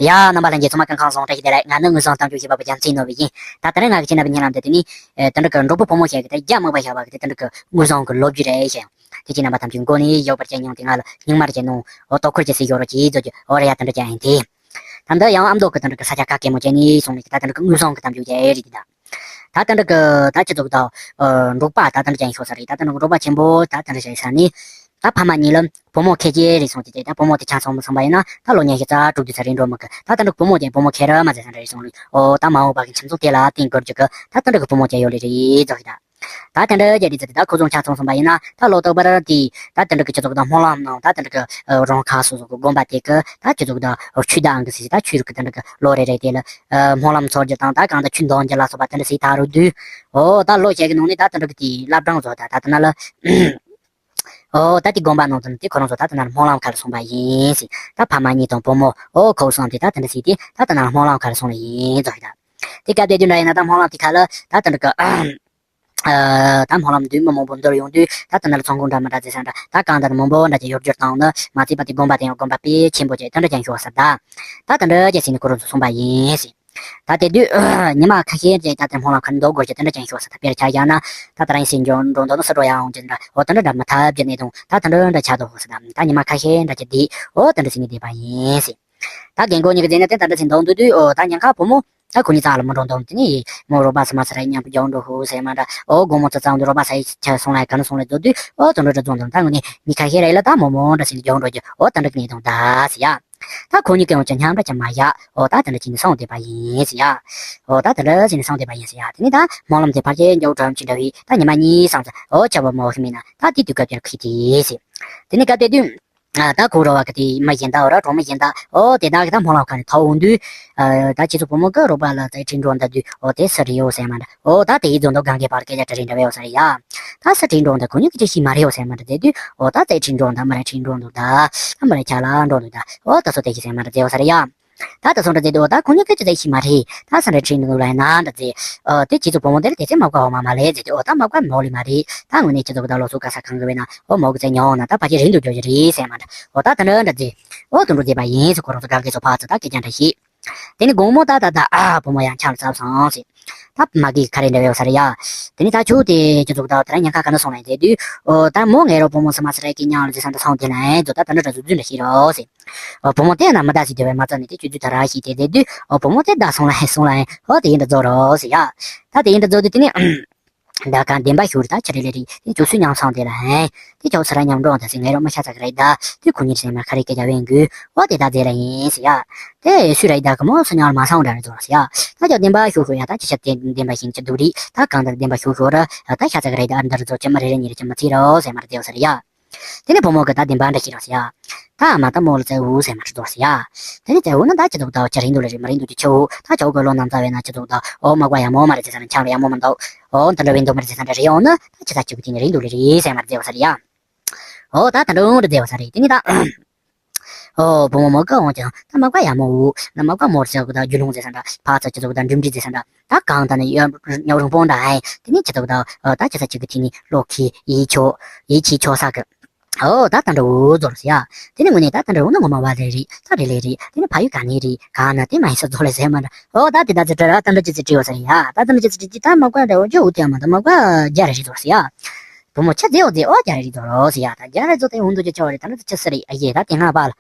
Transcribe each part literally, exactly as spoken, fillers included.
ཡ། རྣམ་པ་ལྷན་རྒྱས་ཚང་མ་སྐུ་ཁམས་བཟང་། བཀྲ་ཤིས་བདེ་ལེགས། ང་ནི་དངོས་བཟང་གཏམ་རྒྱུད་ཞེས་པ་པོ་རྒྱལ་མཚན་ནོར་བུ་ཡིན། ད་ད་རེས་ང་གི་ཆེ་ན་བའི་ཉིན་ལམ་དུ་དེ་ནི་ཨེ་དེ་འདྲ་གི་འབྲོག་པ་ཕོ་མོ་ཞིག་གི་དེ་རྒྱ་མག་པ་ཞག་པ་གི་དེ་དེ་འདྲ་གི་དངོས་བཟང་གི་ལོ་རྒྱུས་རེད་ཞེས། དེ་ཁྱེད་རྣམ་པ་ཐམས་ཅད་མགོ་ནས་ཡོད་པར་བྱས་མྱོང་དེ། ང་ལ་སྙིང་མར་བྱས་ནོ། འོ་དོ་ཁུར་གྱིས་སེ་ཡོད་རོགས་གྱིས་བཟོ་རྒྱུ། འོ་རེ་ཡ། དེ་འདྲ་ཅན་ཡིན་དེ། ད་འདི་ཡང་ཨ་མདོ་གི་དེ་འདྲ་གི་ས་ཆ་ག་གེ་མོ་བྱས་ནས་སོང་ནས་ད་དེ་འདྲ་གི་དངོས་བཟང་གི་གཏམ་རྒྱུད་ཅིག་རེད་དེ། ད་ད་དེ་འདྲ་གི་ད་ཁྱེད་ཚོ་གི་ད་འབྲོག་པ་ད་དེ་འདྲ་ཅན་ཤོར་ས་རེད། ད་དེ་འདྲ་གི་འབྲོག་པ་ཆེན་པོ་ད་དེ་འདྲ་ཅན་ས་ནས། ད་ཕ་མ་གཉིས་ལ་བུ་མོ་ཁེ་ཅེ་རེད་སོང་དེ། ད་བུ་མོ་དེ་ཆ་ཚང་མ་སོང་པ་ཡིན་ན་ད་ལོ་ཉི་ཤུ་རྩ་དྲུག་དུས་ཚ་རིང་འགྲོ་མི་གི། ད་དེ་འདྲ་བུ་མོ་ཅན་བུ་མོ་ཁེ་ར་མ་ཟེར་ས་འདྲ་རེད་སོང་རེད། འོ་ད་མ་འོངས་པ་གི་ཁྱིམ་ཚང་དེ་ལ་བརྟེན་དགོས་རྒྱུ་གི་ད་དེ་འདྲ་གི་བུ་མོ་ཅན་ཡོད་ལེ་རེད་ཟེར་གི་ད། ད་དེ་འདྲ་གི་བུ་མོ་ཅན་ཡོད་ལེ་རེད་ཟེར་གི་ད། ཁོ་ཚོ་ཆ་ཚང་སོང་པ་ཡིན་ན་ད་ལོ་ཏོག་པར་དེ་ད་དེ་འདྲ་གི་ཁྱེད་ཚོ་གི་ད་སྨོན་ལམ་ནང་ད་དེ་འདྲ་གི་རོང་ཁ་སོ་སོ་གི་དགོན་པ་དེ་གི་ད་ཁྱེད་ཚོ་གི་ད་ཆོས་བདག་གི་སྲིད་ད་ཆོས་རིག་གི་དེ་འདྲ་གི་ལོ་རེ་རེ་དེ་ལ་སྨོན་ལམ་འཚོགས་རྒྱུ་དང་ད་གང་ད་ཆོས་འདོན་རྒྱུ་ལ་སོགས་པ་དེ་འདྲ་ཟིག་ད་རུ་དུས། འོ་ད་ལོ་ཞིག་གི་ནང་ནས་ད་དེ་འདྲ་གི་དེ་བླ་བྲང་བཟོ་ད་ད་དེ་ན་ལ། འོ་ད་དེ་དགོན་པ་ནང་དུ་དེ་ཁོ་རང་ཚོ་ད་དེ་ན་ལ་སྨོན་ལམ་ཁ་ལ་སོང་པ་ཡིན་ཟེར། ད་ཕ་མ་གཉིས་དང་བུ་མོ་འོ་ཁོ་གསུམ་དེ་ད་དེ་འདྲ་ཟིག་དེ་ད་དེ་ན་ལ་སྨོན་ལམ་ཁ་ལ་སོང་ལ་ཡིན་ཟེར་གི་ད། དེ་སྐབས་དེ་དུས་འདྲ་ཡིན་ན་ད་སྨོན་ལམ་དེ་ཁ་ལ་ད་དེ་འདྲ་གི་ཨ་ད་སྨོན་ལམ་དུས་མི་མང་པོ་འདུར་ཡོང་དུས་ད་དེ་ན་ལ་ཚོང་ཁང་འདྲ་མི་འདྲ་ཟེར་ས་འདྲ་ད་གང་ད་མང་པོ་འདྲ་ཅིག་ཡོད་རྒྱུ་དང་ནི་མ་ཚད་པ་དེ་དགོན་པ་དེ་ཡང་དགོན་པ་དཔེ་ཆེན་པོ་ཅིག་དེ་འདྲ་ཅན་ཤོར་ས་ད། ད་དེ་འདྲ་ཅན་ཟིག་ནས་ཁོ་རང་ཚོ་སོང་པ་ཡིན་ཟེར། ད་དེ་དུས་ཉི་མ་ཁ་ཤས་རྗེས་ད་དེ་སྨོན་ལམ་ཁ་ནས་འདུག་དགོས་ཀྱི་དེ་འདྲ་ཅན་ཤོར་ས་ད། དཔེར་ཆ་བཞག་ན་ད་ད་རང་སེམས་འཇོག་འགྲོ་འདུག་ནི་སུ་འགྲོ་ཡང་འོང་གི་འདྲ། འོ་དེ་འདྲ་འདྲ་མི་ཐབས་ཀྱི་གནས་སྟངས་ད་དེ་འདྲ་འདྲ་ཆགས་འདུག་ཧོ་ས་ད། ད་ཉི་མ་ཁ་ཤས་འདྲ་ཅིག་བསྡད། འོ་དེ་འདྲ་ཟིག་ནས་བསྡད་པ་ཡིན་ཟེར། ད་རྒན་རྒོན་གཉིས་ཀྱི་རྗེས་ནས་དེ་ད་འདྲ་ཟིག་འདུག་འདུག་དུས། འོ་ད་ཉེན་ཁ་བུ་མོ་ད་ཁོ་གཉིས་རྩ་ལ་མི་འགྲོ་འདུག་དེ་ནས་མོ་རོགས་པ་ཚོ་མ་ཚོ་ར་མཉམ་པོ་རྒྱག་འགྲོ་ཧོ་ཟེར་མ་འདྲ། འོ་དགོང་མོ་ཚོ་ཙམ་དུ་རོགས་པ་ས་ཡི་ཆ་སོང་ལ་ག་ནས་སོང་ལ་འདུག་དུས། འོ་དེ་འདྲ་འདྲ་འཛོམས་འདུག་ད་དངོས་གནས་ཉི་ཁ་ཤས་ར་ཡིན་ལ་ད་མོ་མོ་འདྲ་ཟིག་རྒྱག་འགྲོ་རྒྱུ། འོ་དེ་འདྲ་གནས་སྟངས་ད་ཟེར་ཡ། ད་ཁོ་གཉིས་ཀྱི་ཡང་ཅི་མཉམ་འདྲ་ཅི་མ་བཞག་འོ་ད་དེ་འདྲ་བྱས་ནས་སོང་བསྡད་པ་ཡིན་ཟེར་ཡ། འོ་ད་དེ་འདྲ་བྱས་ནས་སོང་བསྡད་པ་ཡིན་ཟེར་ཡ། དེ་ནས་ད་སྨོན་ལམ་དེ་ཕལ་ཆེར་མཇུག་གྲམ་ཅིག་འདྲ་བའི་ད་ཉི་མ་གཉིས་སང་ཙམ་འོ་ཆར་པ་མོ་ཞིག་མིན་ན་ད་དེ་དུས་སྐབས་དེར་ཁུལ་དེ་ཟེར། དེ་ནས་སྐབས་དེ་དུས་ད་ཁོ་རོ་བ་གི་དེ་མི་གཞན་དག་འོ་ར་གྲོང་མི་གཞན་དག་འོ་དེ་དག་གི་ད་སྨོན་ལམ་ཁ་ནས་ཐོན་འོང་དུས། ད་ཁྱེད་ཚོ་བུ་མོ་གི་རོགས་པ་ལ་རྩིས་ཁྲིད་འགྲོ་འདུག་དུས། འོ་དེ་སུ་རེད་ཡོད་ཟེར་མ་འདྲ། འོ་ད་དེ་ཡིན་རྫོང་དུ་གང་གའི་བར་སྐད་ཆ་དྲི་རེ་འདྲ་བའི་འོ་ཟེར་ཡ། ད་སུ་ཁྲིད་འགྲོ་འདུག་ཁོ་གཉིས་ཀྱི་ཅི་ཞིག་མ་རེད་འོ་ཟེར་མ་འདྲ་ཟེར་དུས། འོ་ད་རྩིས་ཁྲིད་འགྲོ་འདུག་མི་རེ་ཁྲིད་འགྲོ་འདུག་ད་མི་རེ་ཆ་ལ་འགྲོ་འདུག་ད། འོ་ད་སོ་དེ་ཞིག་ཟེར་མ་འདྲ་ཟེར་འོ་ཟེར་ཡ། ད་ད་སོ་འདྲ་ཟེར་དུས། འོ་ད་ཁོ་གཉིས་ཀྱི་ཅི་ཟེར་ཞིག་མ་རེད། ད་སུ་རེ་ཁྲིད་འདུག་ལ་ཡིན་ན་འདྲ་ཟེར། འོ་དེ་ཁྱེད་ཚོ་བུ་མོ་དེ་ལ་དེ་ཚེ་མ་བཀའ་འོ་མ་མ་ལས་ཟེར་དུས། འོ་ད་མ་བཀའ་མོ་ལི་མ་རེད། ད་དངོས་གནས་ཁྱེད་ཚོ་གི་ད་ལོ་སུ་ག་ས་གང་གི་བས་ན་འོ་མོ་གི་ཚེ་ཉོ་འོང་ན་ད་ཕ་ཁྱེད་རིང་དུ་འགྱོ་རྒྱུ་རེད་ཟེར་མ་འདྲ། འོ་ད་ད་འདྲ་འདྲ་ཟེར། འོ་དུ་འགྲོ་ཟེར་པ་ཡིན་ཟེར། ཁོ་རང་ཚོ་ག་གེ་ཚོ་ཕར་ཚོ་ད་སྐད་ཆ་འདྲ་བཤད། དེ་ནས་དགོང་མོ་ད་ད་ད་ཨ་བུ་མོ་ཡང་ཆ་ལ་ཚབ་སོང་ཟེར། ད་མ་གི་ཁ་རེ་འདྲ་བའི་ས་རེད་ཡ། དེ་ནས་ད་ཆུ་དེ་ཁྱེད་ཚོ་གི་ད་དེ་རིང་ཉེན་ཁ་ག་ན་སོང་ལ་ཡིན་ཟེར་དུས། འོ་ད་མོ་ངའི་རོ་བུ་མོ་སི་མ་སི་རེ་གི་ཉང་ལ་ཟེར་ས་འདྲ་སོང་དེ་ལ་ཡིན་ཚོ་ད་ད་འདྲ་འདྲ་ཟུ་ཟུ་འདྲ་ཞིག་རོ་ཟེར། འོ་བུ་མོ་དེ་ན་མི་ད་ཟེར་དེ་བས་མ་ཚ་ནས་དེ་ཆུ་ཚུ་ད་ར་ཞིག་དེ་ཟེར་དུས། འོ་བུ་མོ་དེ་ད་སོང་ལ་ཡིན་སོང་ལ་ཡིན། འོ་དེ་ཡིན་འདྲ་རྫོགས་རོ་ཟེར་ཡ། ད་དེ་ཡིན་འདྲ་རྫོགས་དུས་དེ་ནས། ད་གང་བདེན་པ་ཞུ་རེད། ད་ཆི་རེད་ལེ་རེད། དེ་ཁྱོད་སུ་མཉམ་སོང་དེ་ལ་ཧན། དེ་ཁྱོད་སུ་ར་མཉམ་འགྲོ་ད་ཟེར། ངའི་རོ་མི་ཤ་ཚ་གི་རེད་ད། དེ་ཁོ་གཉིས་སེམས་ལ་ཁ་རེ་སྐད་རྒྱབ་ཡིན་དགོས། འོ་དེ་ད་རྫས་ལ་ཡིན་ཟེར་ཡ། དེ་སུ་རེད་ད་གི་མོ་སུ་མཉམ་ལ་མ་སོང་འདྲ་རེད་ཚོ་ཟེར་ཡ། ད་ཁྱོད་བདེན་པ་ཞུ་ཞུ་ཡ། ད་ཅི་ཤ་དེ་བདེན་པ་ཞིག་ཅི་འདུག་རེད། ད་གང་ད་བདེན་པ་ཞུ་ཞུ་ར། ད་ཤ་ཚ་གི་རེད་ད། འདི་རུ་ཚོ་ཅི་མ་རེ་རེ་གཉིས་རེ་ཅི་མ་ཚིག་རོ་ཟེར་མ་རེད་ཟེར་ཡ། དེ་ནས་བུ་མོ་གི་ད་བདེན་པ་འདྲ་ཞིག་རོ་ཟེར་ཡ། ད་མ་ད་མོ་ལ་བཙལ་འུ་ཟེར་མ་རེད་ཟེར་ཡ། དེ་ནས་བཙལ་འུ་ན་ད་ཅི་ཚོགས་ད་ཅི་རིང་འདུག་ལེ་རེད། མ་རིང་འདུག་ཅི་ཆེ་འུ། ད་ཆོག་གི་ལོ་ནམ་ཚ་བས་ན་ཅི་ཚོགས་ད་འོ་མ་བཀའ་ཡ་མོ་མ་རེད་ཟེར་ས་ན་ཆང་ལ་ཡ་མོ་མ་འདུག་འོ་འདི་འདྲ་བས་འདུག་མ་རེད་ཟེར་ས་འདྲ་རེད་འོ་ན། ད་ཅི་ཚ་ཅིག་གི་དེ་ནས་རིང་འདུག་ལེ་རེད་ཟེར་མ་རེད་ཟེར་བ་ས་རེད་ཡ། འོ་ད་ད་འདྲ་འདྲ་ཟེར་བ་ས་རེད། དེ་ནས་ད། འོ་བུ་མོ་མོ་ག་འོང་ཀྱང་ད་མ་བཀའ་ཡ་མོ་འུ། ན་མ་བཀའ་མོར་ཟེར་གི་ད་རྒྱུ་ལུང་ཟེར་ས་འདྲ། ཕ་ཚ་ཅི་ཚོགས་ད་འགྲིམ་འགྲིལ་ཟེར་ས་འདྲ། ད་གང་ད་ནི་ཡ་ཉོ་རུང་པོ་འདྲ་ཧན། དེ་ནས་ཅི་ཚོགས་ད་ད་ཅི་ཚ་ཅིག་གི་དེ་ནས་ལོ་ཁི་ཡི་ཆོ་ཡི་ཆི་ཆོ་ས་གི། འོ་ད་ད་འདྲ་འུ་ཟོ་རོ་ཟེར་ཡ། དེ་ནས་དངོས་གནས་ད་ད་འདྲ་འུ་ན་ངོ་མ་བ་ལེ་རེད། ད་རེ་ལེ་རེད། དེ་ནས་ཕ་ཡུལ་ག་ནས་རེད། ག་ན་དེ་མ་ཡིན་ས་ཟོ་ལེ་ཟེར་མ་འདྲ། འོ་ད་དེ་ད་ཚེ་དྲི་ར་ད་འདྲ་ཅི་ཚེ་དྲི་བ་ཟེར་ཡ། ད་ད་འདྲ་ཅི་ཚེ་དྲི་ཅི་ད་མ་བཀའ་འདྲ་འུ་ཅི་འུ་དེ་མ་ད་མ་བཀའ་རྒྱ་རེ་རེད་ཟོ་རོ་ཟེར་ཡ། བུ་མོ་ཆ་ཛེ་འོ་ཛེ་འོ་རྒྱ་རེ་རེད་ཟོ་རོ་ཟེར་ཡ། ད་རྒྱ་རེ་ཟོ་དེ་འུ་འདུག་ཅི་ཆོ་རེད། ད་འདྲ་ཅི་ཚེ་རེད་ཨ་ཡེ། ད་དེ་སྔ་བ་ལ་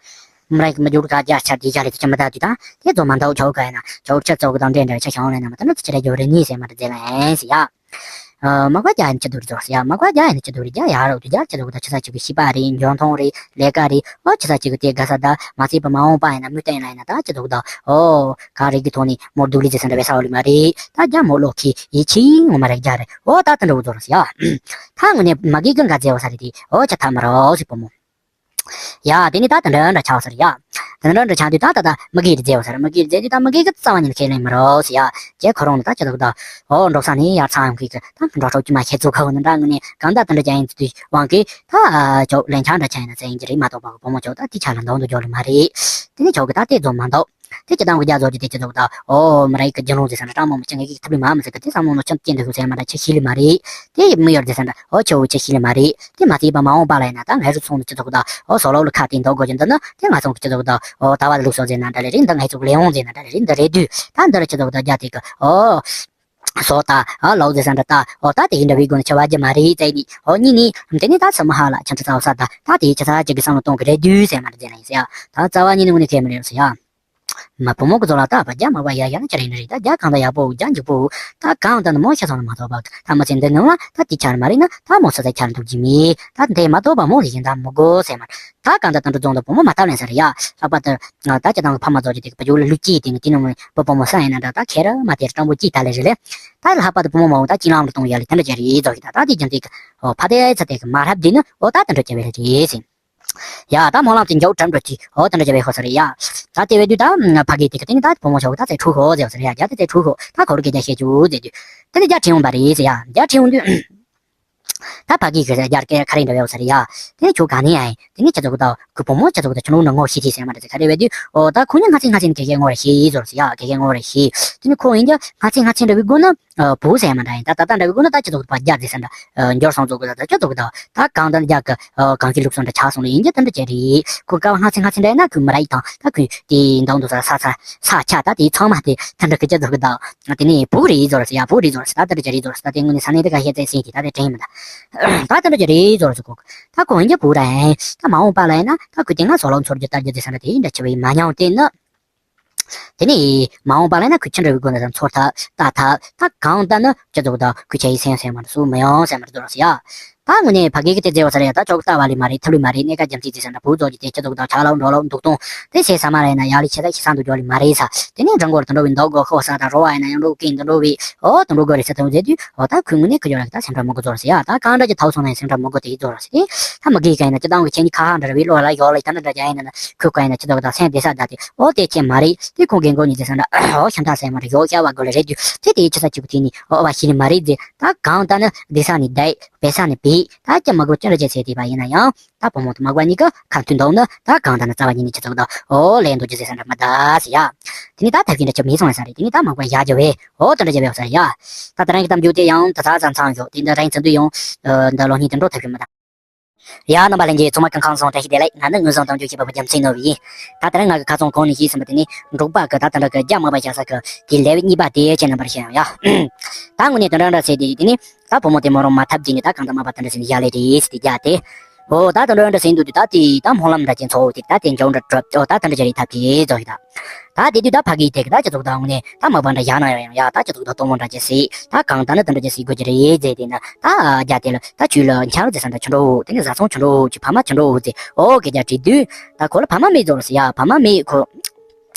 མ་རེད་མ་འཇུག་ག་རྒྱ་ཆ་དེ་རྒྱ་རེད་ཅི་མ་ད་དུས་ད་དེ་ཚོ་མ་འདུག་ཆོ་ག་ཡིན་ན་ཆོ་ཆ་ཚོ་གི་དང་འདྲེ་འདྲ་ཆ་ཤང་ལེ་ན་མ་ད་འདྲ་ཅི་ཚེ་རེད་རྒྱ་རེ་ནི་ཟེར་མ་ད་ཛེ་ལ་ཨེ་ཟེར་ཡ། མ་བཀའ་རྒྱ་ཡིན་ཅི་འདུག་རེད་ཟེར་ཡ། མ་བཀའ་རྒྱ་ཡིན་ཅི་འདུག་རེད། རྒྱ་ཡ་རོགས་དུ་རྒྱ་ཅི་འདུག་ད་ཆི་ས་ཅིག་གི་ཤི་པ་རེད། འཇོན་ཐང་རེད། ལས་ཀ་རེད། ཨོ་ཆི་ས་ཅིག་གི་དེ་དགའ་ས་ད་མ་ཚད་པ་མ་འོངས་པ་ཡིན་ན་མུ་སྟེང་ལ་ཡིན་ན་ད་ཅི་འདུག་ད། ཨོ་ག་རེ་གི་ཐོག་ནས་མོར་སྡུག་ལི་ཟེར་ས་འདྲ་བའི་ས་འོ་ལི་མ་རེད། ད་རྒྱ་མོ་ལོ་ཁི་ཡི་ཆི་ངོ་མ་རེད་རྒྱ་རེད། ཨོ་ད་དེ་འདྲ་འུ་ཚོ་རེད་ཟེར་ཡ། ད་ངོ་ནས་མ་གི་གི་འགའ་ཛེ་བ་ས་རེད་དེ། ཨོ་ཆ་ཐ་མ་རོ་ཟེར་བུ་མོ། ཡ་དེ་ནི་ད་དེ་འདྲ་འདྲ་ཆགས་ཟེར་ཡ། དེ་འདྲ་འདྲ་ཆགས་དུས་ད་ད་ད་མི་གིས་རྫས་བ་ཟེར། མི་གིས་རྫས་དུས་ད་མི་གིས་གི་རྩ་བ་ཉིད་ཁས་ལེན་མི་རོགས་ཟེར་ཡ། ཀྱེ་ཁོ་རང་ནི་ད་ཅི་ལོག་ད། ཨོ་འགྲོ་ས་ནི་ཡར་ཚང་ཡང་གི་གི་ད་འགྲོ་གྲོགས་ཀྱི་མ་ཁྱེད་ཚོ་ཁ་བོ་ནི་འདྲ་ངུ་ནི་གང་ད་དེ་འདྲ་ཀྱང་ཡིན་དུས་དབང་གིས་ད་ཅོག་ལན་ཆགས་འདྲ་ཆགས་ཡིན་ན་ཚེ་ཡིན་གྱི་རེད་མ་གཏོགས་པ་གི་བུ་མོ་ཅོག་ད་དེ་ཆ་ལ་འདང་དུ་འཇོག་ལི་མ་རེད། དེ་ནི་ཅོག་གི་ད་དེ་རྫོགས་མ་འདུག་དེ་སྤྱིར་བཏང་གི་རྒྱ་བཟོ་རྒྱུ་དེ་སྤྱི་ཚོགས་དང་། ཨོ་མི་ར་ཡིག་གི་རྒྱུ་ནོར་ཟེར་ས་འདྲ་སྤྲང་མོ་མི་ཆེ་ངེད་ཀྱིས་ཐབས་ལས་མ་མི་ཟེར་གི། དེ་བསམ་བློ་ནོར་ཆེན་ཅན་དུ་ཤུགས་ཟེར་མ་འདྲ་ཆེ་ཤི་ལི་མ་རེད། དེ་མི་ཡོད་ཟེར་ས་འདྲ། ཨོ་ཆེ་བོ་ཆེ་ཤི་ལི་མ་རེད། དེ་མ་ཚད་པ་མ་འོངས་པ་ལ་ཡིན་ན་ད་ངའི་རུ་ཚོང་གི་སྤྱི་ཚོགས་དང་། ཨོ་བཟོ་ལོག་ལ་ཁ་གཏད་འདུག་དགོས་རྒྱུ་འདི་ནི་དེ་ང་ཚོ་གི་སྤྱི་ཚོགས་དང་། ཨོ་ལྟ་བ་ལུགས་སྲོལ་ཟེར་ན་འདྲ་རེད། འདི་ངའི་ཚོ་གི་ལས་དབང་ཟེར་ན་འདྲ་རེད། འདི་རེད་དུས་ད་འདི་རུ་སྤྱི་ཚོགས་དང་རྒྱ་དེ་གི་ཨོ། བཟོ་ལྟ། ཨ་ལོག་ཟེར་ས་འདྲ་ད། ཨོ་ད་དེ་ཡིན་འདྲ་བའི་སྒོ་ནས་ཆེ་བ་རྒྱུ་མ་རེད་ཟེར་ནི། ཨོ་གཉིས་ནི་དེ་ནི་ད་སུ་མ་ཧ་ལ་ཁྱེད་ཚོ་རྩ་བ་ས་ད་ད་དེ་ཆེ་ས་ཅིག་གི་བསམ་བློ་གཏོང་གི་རེད་དུས་ཟེར་མ་འདྲ་ཟེར་ན་ཡིན་ཟེར་ཡ། ད་རྩ་བ་ཉིད་ནས་དངོས་གནས་ཁས་མི་ལེན་ཟེར་ཡ། མ་བུ་མོ་གི་བཟོ་ལ་ད་བ་རྒྱ་མ་བ་ཡ་ཡ་ན་ཅི་རེད་ནི་རེད། ད་རྒྱ་གང་ད་ཡག་པོ་རྒྱ་འཇིགས་པོ། ད་གང་ད་ནི་མོ་ཤ་ཚང་ན་མ་ཐོབ་པ་ད་མ་ཚད་འདི་ནང་ལ་ད་དེ་ཆར་མ་རེད་ན་ད་མོ་ས་ད་ཆར་འདུག་གི་མེད། ད་དེ་མ་ཐོབ་པ་མོ་ལ་ཡིན་ད་མི་དགོས་ཟེར་མ། ད་གང་ད་དང་འདྲ་རྫོང་དུ་བུ་མོ་མ་ཐབས་ལེན་ས་རེད་ཡ། ལྷག་པར་དུ་ད་ཅི་དང་ཕ་མ་ཚོ་ཅི་དེ་བ་ཇུ་ལ་ལུག་ཅི་དེ་ནི་དེ་ནང་བུ་བུ་མོ་ས་ཡིན་ན་འདྲ་ད་ཁེ་ར་མ་དེ་སྤྲང་པོ་ཅི་ད་ལེ་རེད་ལེ། ད་ལྷག་པར་དུ་བུ་མོ་མ་འོ་ད་ཅི་ལམ་ལ་གཏོང་ཡ་ལེ་དེ་འདྲ་ཅི་རེད་ཚོ་གི་ད་ད་དེ་ཀྱང་དེ་གི་ཨོ་ཕ་དེ་ཚ་དེ་གི་མ་རབས་དེ་ནི་ཨོ་ད་དེ་འདྲ་ཅི་བས་རེད་ཟེར། ཡ་ད་སྨོན་ལམ་དེ་མཇལ་དྲན་འགྲོ་དུས་ཨོ་དེ་འདྲ་བྱས་པའི་ཧོ་ས་རེད་ཡ། ད་དེ་བས་དུས་ད་ཕ་གི་དེ་གི་དེ་ནི་ད་བུ་མོ་ཞོག་ད་ཚེ་ཁྲུ་ཧོ་ཟེར་ཧོ་ས་རེད་ཡ། རྒྱ་དེ་ཚེ་ཁྲུ་ཧོ་ད་ཁོ་རུ་སྐད་ཆ་བཤད་རྒྱུ་ཟེར་དུས། དེ་ནི་རྒྱ་ཁྲིད་འོང་པ་རེད་ཟེར་ཡ། རྒྱ་ཁྲིད་འོང་དུས། ད་ཕ་གི་གི་རྒྱ་སྐད་ཁ་རེ་འདྲ་བའི་ཧོ་ས་རེད་ཡ། དེ་ནི་ཁྱོད་ག་ནས་ཨ་ཡིན། དེ་ནི་ཁྱེད་ཚོ་གི་ད་ཁོ་བུ་མོ་ཁྱེད་ཚོ་གི་ད་ཁྱོད་ནོ་ན་ངོ་ཤེས་ཤེས་ཟེར་མ་འདྲ་ཟེར་ཁ་རེ་བས་དུས་ཨོ་ད་ཁོ་ནི་སྔ་ཚེ་སྔ་ཚེ་ནི་ག་གེ་ངོ་རེ་ཤེས་ཟེར་ཧོ་ས་ཡ། ག་གེ་ངོ་རེ་ཤེས། དེ་ནི་ཁོ་ཡིན་རྒྱ་སྔ་ཚེ་སྔ་ཚེ་འདྲ་བའི་སྒོ་ན། བུ་ཟེར་མ་འདྲ་ཡིན། ད་ད་ལྟ་འདྲ་བའི་སྒོ་ན་ད་ཁྱེད་ཚོ་གི་པ་རྒྱ་ཟེར་ས་འདྲ། འབྱོར་སོང་ཚོ་གི་ད་ད་ཁྱེད་ཚོ་གི་ད་ད་གང་ད་རྒྱ་གི་གང་གི་ལུགས་སྲོལ་འདྲ་ཆགས་སོང་ལ་ཡིན་རྒྱ་ད་འདྲ་ཅི་རེད། ཁོ་ཀ་བ་སྔ་ཚེ་སྔ་ཚེ་འདྲ་ཡིན་ན་ཁོས་མི་ར་ཡི་དང་ད་ཁོས་དེ་འདང་དུ་ས་ས་ས་ཆ་ད་དེ་ཚང་མ་དེ་ད་འདྲ་གི་ཁྱེད་ཚོ་གི་ད་དེ་ནས་བུ་རེད་ཟོ་ར་ཟེར་ཡ། བུ་རེད་ཟོ་ར་ཟེར། ད་ད་འདྲ་ཅི་རེད་ཟོ་ར་ཟེར། ད་དེ་དངོས་གནས་ས་གནས་དེ་ག་ཤེས་ཚེ་སྲིད་དེ་ད་དེ་དྲན་མི་འདུག་ད་ད་འདྲ་ཅི་རེད་ཟོ་ར་ཟེར་ཁོ་ད་ཁོ་ཡིན་རྒྱ་བུ་ར་ཡིན། ད་མ་འོངས་པ་ལ་ཡིན་ན་ད་ཁོས་དེ་སྔ་བཟོ་ལོ་འཚོལ་རྒྱུ་ལྟ་རྒྱུ་དེ་ས་འདྲ་དེ་འདྲ་ཆེ་བའི་མ་མྱོང་དེ་ནི། དེ་ནས་མ་འོངས་པ་ལ་ན་ཁོས་ཅི་འདྲ་བའི་སྒོ་ནས་ཀྱང་འཚོལ་ཐབས་ལྟ་ཐབས་ད་གང་ལྟར་ན་སྤྱི་ཚོགས་དང་ཁོས་ཆ་ཡི་སེམས་སེམས་མ་འདྲ་སུ་མི་ཡོང་སེམས་མ་འདྲ་འདུག་ཟེར་ཡ། ད་དངོས་གནས་ཕ་གི་གི་དེ་རྫས་བ་ཟེར་ཡ་ད་ཅོག་ལྟ་བ་ལས་མ་རེད་ཐབས་ལས་མ་རེད། གནས་ཀ་རྒྱ་མཚན་ཅི་ཟེར་འདྲ་བུ་ཚོ་གི་དེ་སྤྱི་ཚོགས་དང་ཆ་ལོག་འགྲོ་ལོག་འདུག་སྟངས་དེ་ཟེར་ས་མ་རེད་ན་ཡག་ལས་ཆེ་ས་ཆེ་ས་འདུག་རྒྱུ་ལས་མ་རེད་ས། དེ་ནས་འགྲང་གོར་དུ་འགྲོ་བའི་འདུག་གོ་ཤོག་ས་དང་རོ་བ་ཡིན་ན་ཡང་འགྲོ་གིན་དུ་འགྲོ་བའི་ཨོ་དུ་འགྲོ་གོ་རེད་ས་དང་ཟེར་དུས་ཨོ་ད་ཁོས་དངོས་གནས་ཁོ་ཡོད་ལ་ད་སེམས་ཁྲལ་མི་དགོས་ཚོར་ཟེར་ཡ། ད་གང་འདྲ་ཅི་ཐའུ་སོང་ན་སེམས་ཁྲལ་མི་དགོས་དེ་ཡི་ཚོར་ཟེར་ཏེ། ད་མི་དགེ་ག་ཡིན་ན་སྤྱི་བཏང་གི་ཁྱེད་ནི་ཁ་ཧ་འདྲ་བའི་བློ་ལ་ཡོག་ལ་ད་འདྲ་འདྲ་རྒྱ་ཡིན་ན་ཁོས་ག་ཡིན་ན་སྤྱི་ཚོགས་དང་སེམས་བདེ་ས་ད་དེ་ཨོ་དེ་ཁྱེད་མ་རེད་དེ་ཁོང་རྒན་གོག་ཉིད་དེ་ས་འདྲ་ཨོ་ཤམ་ཐག་སེམས་མ་རེད་ཡོག་ཤ་བ་དགོས་ལ་རེད་དུས་དེ་དེ་ཆི་ས་གཅིག་པུ་དེ་ནི་ཨོ་བ་ཤི་ནི་མ་རེད་ཟེར། ད་གང་ལྟར་ན་བདེ་ས་ནི་བདེ་བེ་ས་ནི་བེ་ད་ཀྱ་མ་དགོས་ཅི་འདྲ་བྱེད་ཟེར་དེ་བ་ཡིན་ན་ཡང་ད་བུ་མོ་དང་མ་དགོས་གཉིས་ཀ་ཁ་མཐུན་འདུག་ན་ད་གང་ལྟར་ན་རྩ་བ་ཉིད་ནས་སྤྱི་ཚོགས་དང་ཨོ་ལས་འདུག་རྒྱུ་ཟེར་ས་འདྲ་མ་ད་ཟེར་ཡ། དེ་ནི་ད་ཐབས་ཀྱི་འདྲ་ཆ་མེད་སོང་ཡ་ས་རེད། དེ་ནི་ད་མ་དགོས་ཡ་རྒྱ་བས་ཨོ་དེ་འདྲ་བྱེད་བས་ས་རེད་ཡ། ད་ད་རང་གི་གཏམ་རྒྱུད་དེ་ཡང་ད་ཚ་ཚ་ཚང་ཞོག་དེ་འདི་རང་ཚ་འདུ་ཡང་འདི་ལོ་གཉིས་དེ་འགྲོ་ཐབས་ཀྱི་མ་ད། ཡ་རྣམ་པ་ལྷན་རྒྱས་ཚང་མ་གང་གང་སོང་བཀྲ་ཤིས་བདེ་ལེགས། ང་ནི་དངོས་བཟང་དང་འཇུག་ཤེས་པ་བུ་རྒྱལ་མཚན་ནོར་བུ་ཡིན། ད་ལྟ་རང་ང་གི་ཁ་ཚོན་གོང་ནས་ཤེས་ཟིན་པ་དེ་ནི་འབྲོག་པ་གི་ད་ལྟ་འདྲ་གི་རྒྱ་མ་པ་བཞག་ས་གི་དེ་ལེ་བ་གཉིས་པ་དེ་ཁྱེད་རྣམ་པར་ཤེས་ཡོང་ཡ། ད་དངོས་གནས་དོན་འདྲ་འདྲ་ཟེར་དེ་དེ་ནི་ད་བུ་མོ་དེ་མོ་རང་མ་ཐབས་ཀྱིས་ནི་ད་གང་ལྟར་མ་པ་དེ་འདྲ་ཟེར་ནི་ཡ་ལེ་རེད་ཟེར་དེ་རྒྱ་དེ། ཨོ་ད་དོན་འདྲ་འདྲ་ཟེར་འདུག་དུས་ད་དེ་ད་སྨོན་ལམ་འདྲ་ཅན་ཚོ་དེ་ད་དེ་འཇོག་འདྲ་གྲབ་ཨོ་ད་དེ་འདྲ་ཅན་རེད་ཐབས་ཀྱི་རྫོགས་ཡི་ད། ད་དེ་དུས་ད་ཕ་གིའི་དེ་གི་ད་སྤྱི་ཚོགས་དང་དངོས་གནས་ད་མ་པ་འདྲ་ཡག་ན་ཡང་ཡང་ཡ་ད་སྤྱི་ཚོགས་དང་སྟོང་མོ་འདྲ་ཅན་ཟེར་ད་གང་ད་ནི་དེ་འདྲ་ཅན་ཟེར་དགོས་ཀྱི་རེད་ཟེར་དེ་ན་ད་རྒྱ་དེ་ལ་ད་ཁྱོད་ལ་འཆར་ཟེར་ས་འདྲ་ཆུ་འགྲོ་དེ་ནི་བཟའ་ཚང་ཆུ་འགྲོ་ཆུ་ཕ་མ་ཆུ་འགྲོ་ཟེར་ཨོ་སྐད་ཆ་དྲིས་དུས་ད་ཁོ་ལ་ཕ་མ་མེད་ཟོ་ལ་ཟེར་ཡ་ཕ་མ་མེད་ཁོ།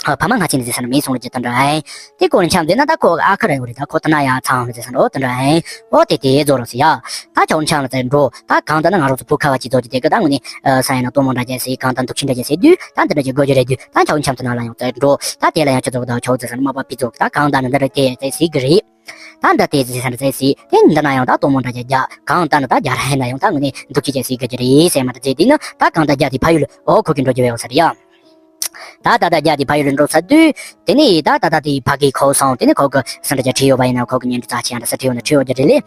ཕ་མ་སྔ་ཕྱི་ནས་ཟེར་ས་ན་མེད་སོང་ལ་ཅི་དེ་འདྲ་ཨེ། དེ་ཁོ་ལ་འཆམ་ཟེར་ན་ད་ཁོ་ཨ་ཁ་ར་ཡོད་རེད་ད་ཁོ་ད་ན་ཡ་ཚང་ཟེར་ས་ན་ཨོ་དེ་འདྲ་ཨེ། ཨོ་དེ་དེ་ཟོ་ལ་ཟེར་ཡ། ད་ཁྱོད་འཆམ་ལ་ཙེ་འགྲོ་ད་གང་ལྟར་ན་ང་རང་ཚོ་བུ་ཁ་བ་ཅི་ཚོ་ཅི་དེ་གི་ད་དངོས་གནས་ས་ཡ་ན་སྟོན་མོ་འདྲ་ཅན་ཟེར་གང་ལྟར་འདུག་ཁྱི་འདྲ་ཅན་ཟེར་དུས་ད་འདི་འདྲ་ཅན་དགོས་ཀྱི་རེད་དུས་ད་ཁྱོད་འཆམ་དུ་ན་ལ་ཡང་ཙེ་འགྲོ་ད་དེ་ལ་ཡང་ཅི་ཚོ་གི་ད་ཁྱོད་ཙེ་ས་ན་མ་པ་པི་ཚོ་གི་ད་གང་ལྟར་ན་འདི་འདྲ་དེ་ཙེ་ཟེར་གི་རེད། ད་འདྲ་དེ་ཟེར་ས་འདྲ་ཙེ་ཟེར་དེ་འདི་ན་ཡང་ད་སྟོན་མོ་འདྲ་ཅན་རྒྱ་གང་ལྟར་ན་ད་རྒྱ་ར་ཧེ་ན་ཡང་ད་དངོས་གནས་འདུག་ཁྱི་ཅན་ཟེར་གི་རེད་ཟེར་མ་འདྲ་ཟེར་དེ་ནི་ད་གང་ལྟར་རྒྱ་དེ་ཕ་ཡུལ་ཨོ་ཁོ་གི་འགྲོ་རྒྱུ་ཡོད་ས་རེད་ཡ། ད་ད་ད་རྒྱ་དེ་ཕ་ཡུལ་ལ་འགྲོ་ཚར་དུས། དེ་ནས་ད་ད་ད་དེ་ཕ་གི་ཁོ་སོང་དེ་ནས་ཁོ་གི་སེམས་ཁྲལ་ཅིག་བྲིས་ཡོད་པ་ཡིན་ན་ཁོ་གི་བརྙན་འཕྲིན་རྩ་ཆེ་ཡང་འདྲ་ས་བྲིས་ཡོད་ན་བྲིས་ཡོད་ཀྱི་རེད་ལེ།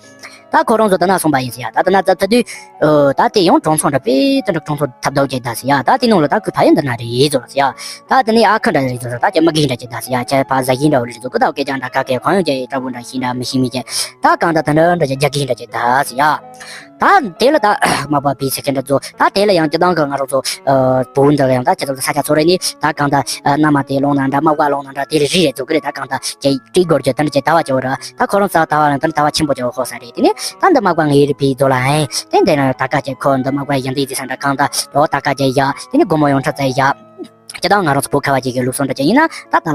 ད་ཁོ་རང་ཚོ་ད་ན་སོང་པ་ཡིན་ཟེར་ཡ། ད་ད་ན་ཚར་ཚར་དུས། ད་དེ་ཡང་གྲོང་ཚོ་འདྲ་པས་དེ་འདྲ་གྲོང་ཚོ་ཐབ་རྡོག་ཅིག་ད་ཟེར་ཡ། ད་དེ་ནང་ལ་ད་ཁོའི་ཕ་ཡུལ་འདི་ན་རེད་ཟེར་ཟེར་ཡ། ད་དེ་ནས་ཨ་ཁུ་འདྲ་རེད་ཟེར་ཟེར་ད་ཅི་མ་གི་འདྲ་ཅིག་ད་ཟེར་ཡ། ཁྱེད་ཕ་ཟ་ཡིན་འདྲ་བོ་རེད་ཟེར་ཁོ་ད་སྐད་ཆ་འདྲ་ག་གེ་གང་ཡོང་ཅིག་ཡིན་འདྲ་བོ་འདྲ་ཤི་འདྲ་མི་ཤི་མི་ཅིག་ད་གང་ད་ད་འདྲ་འདྲ་ཅིག་རྒྱ་གི་འདྲ་ཅིག་ད་ཟེར་ཡ། ད་དེ་ལ་ད་མ་པ་བི་ཟེར་མཁན་འདྲ་ཚོ་ད་དེ་ལ་ཡང་སྤྱི་བཏང་གི་ང་རང་ཚོ་བུ་འདི་ལ་ཡང་ད་སྤྱི་ཚོགས་ས་ཆ་ཚོ་རེ་ནི་ད་གང་ད་མནའ་མ་དེ་ལོང་ན་འདྲ་མ་བ་ལོང་ན་འདྲ་དེ་ལ་རི་རེ་ཚོ་གི་རེ་ད་གང་ད་ཅེ་ཀྲི་གོར་ཅེ་ད་འདྲ་ཅེ་ད་བ་ཅེ་བ་ར་ད་ཁོ་རང་ས་ད་བ་ལ་ད་ད་བ་ཆེན་པོ་ཅེ་བ་ཧོ་ས་རེ་དེ་ནི་ད་འདི་མ་བ་ངའི་རི་བི་ཚོ་ལ་ཨེ་དེ་འདི་ན་ད་ཀ་ཅེ་ཁོ་འདི་མ་བ་ཡང་དེ་ཟེར་ས་འདྲ་གང་ད་ཡོ་ད་ཀ་ཅེ་ཡ་དེ་ནི་སྒོ་མོ་ཡོང་ཁྲ་ཙེ་ཡ། སྤྱི་བཏང་ང་རང་ཚོ་བོད་ཁ་བ་ཅིག་གི་ལུགས་སྲོལ་འདྲ་ཅན་ཡིན་ན་ད་ད་